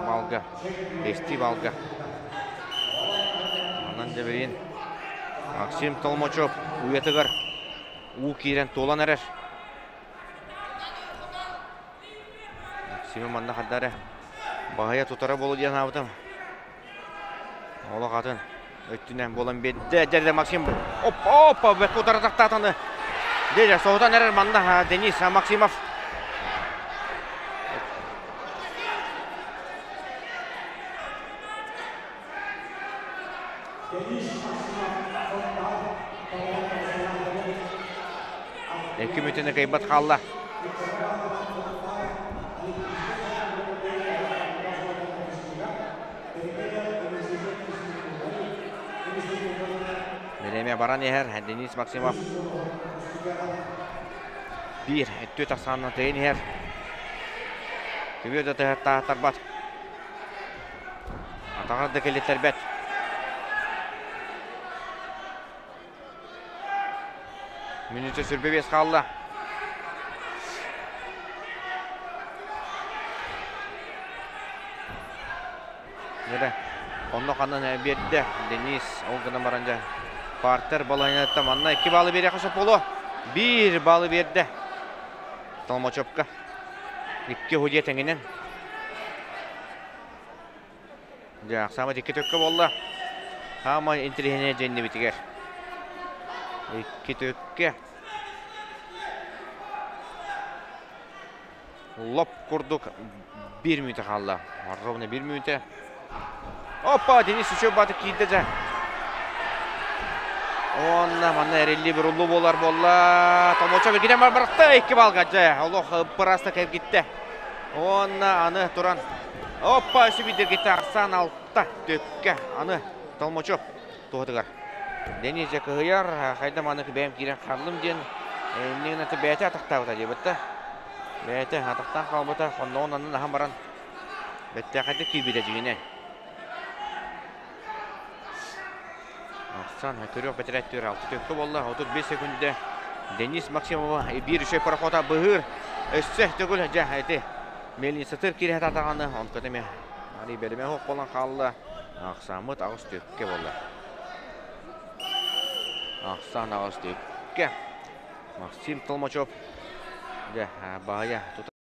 балга, бэстии балга. Онон дьэбириин Максим Толмачев уйатыгар уу киирэн туолан эрэр. Максимы манна хардары баһыйа тутара буолуо диэн аабытым. Олох атын өттүнэн буолан биэрдэ. Дьэ, Максим опа, опа, бэккэ утары тахтаатаны. Дьэ, соһутан эрэр манна Денис Максимов. Икки мүтүнэ кыайбат хаалла. Бириэмэ баран иһэр Денис Максимов биир өттү тахсаанынан тэйэн иһэр. Көбүөр да тыһаттаахтарбат. Атаҕар да кэлиттэрбэт. Мүнүүтэ сүрбэ биэс хаалла. Дьэ, онно ханан биэрдэ Денис ол гынан баран дьэ партер балаһыанньаттан манна икки баалы биэриэххэ сөп буолуо. Биир баалы биэрдэ Толмачевка. Икки худья тэҥинэн. Дьэ, саамай икки төккө буолла. Саамай интэриэһинэй дьэннибитигэр. Икки төккө. Лоп курдук биир мүнүүтэ хаалла. Ровно биир мүнүүтэ. Опа, Денис үчүгэй баатык киирдэ дьэ. Уонна манна эриллии буруллуу буолар буолла. Томочов иккитэн бар барахта икки балга дьэ. Олох ыппыраста кэлгиттэ. Уонна аны туран Оппа, өссө биирдэргиттэ Арсан алта төккө. Аны Толмочев туһатыгар. Денис дьэ кыһыйар, хайда манык бэйэм киирэн хааллым диэн иннигин бэйэтэ атахтаабыта диэбит да. Бэйэтэ атахтаан хаалбыта, хонноҕун аннын аһан баран бэттээхэйдик киирбитэ дьиҥинэн. Ахсан көрүөх бэтэрээттэр алты төккө буолла, 35 секунда Денис Максимова биир үчүгэй парохода быһыыр. Өссө төгүл дьэ ити мельницатыр киирэ сатаатаҕына онтон эмиэ арый бэлэмэ суох буолан хаалла. Ахсааммыт аҕыс төккө буолла. Ахсаан аҕыс төккө. Максим Толмачев дьэ баһыйа тута.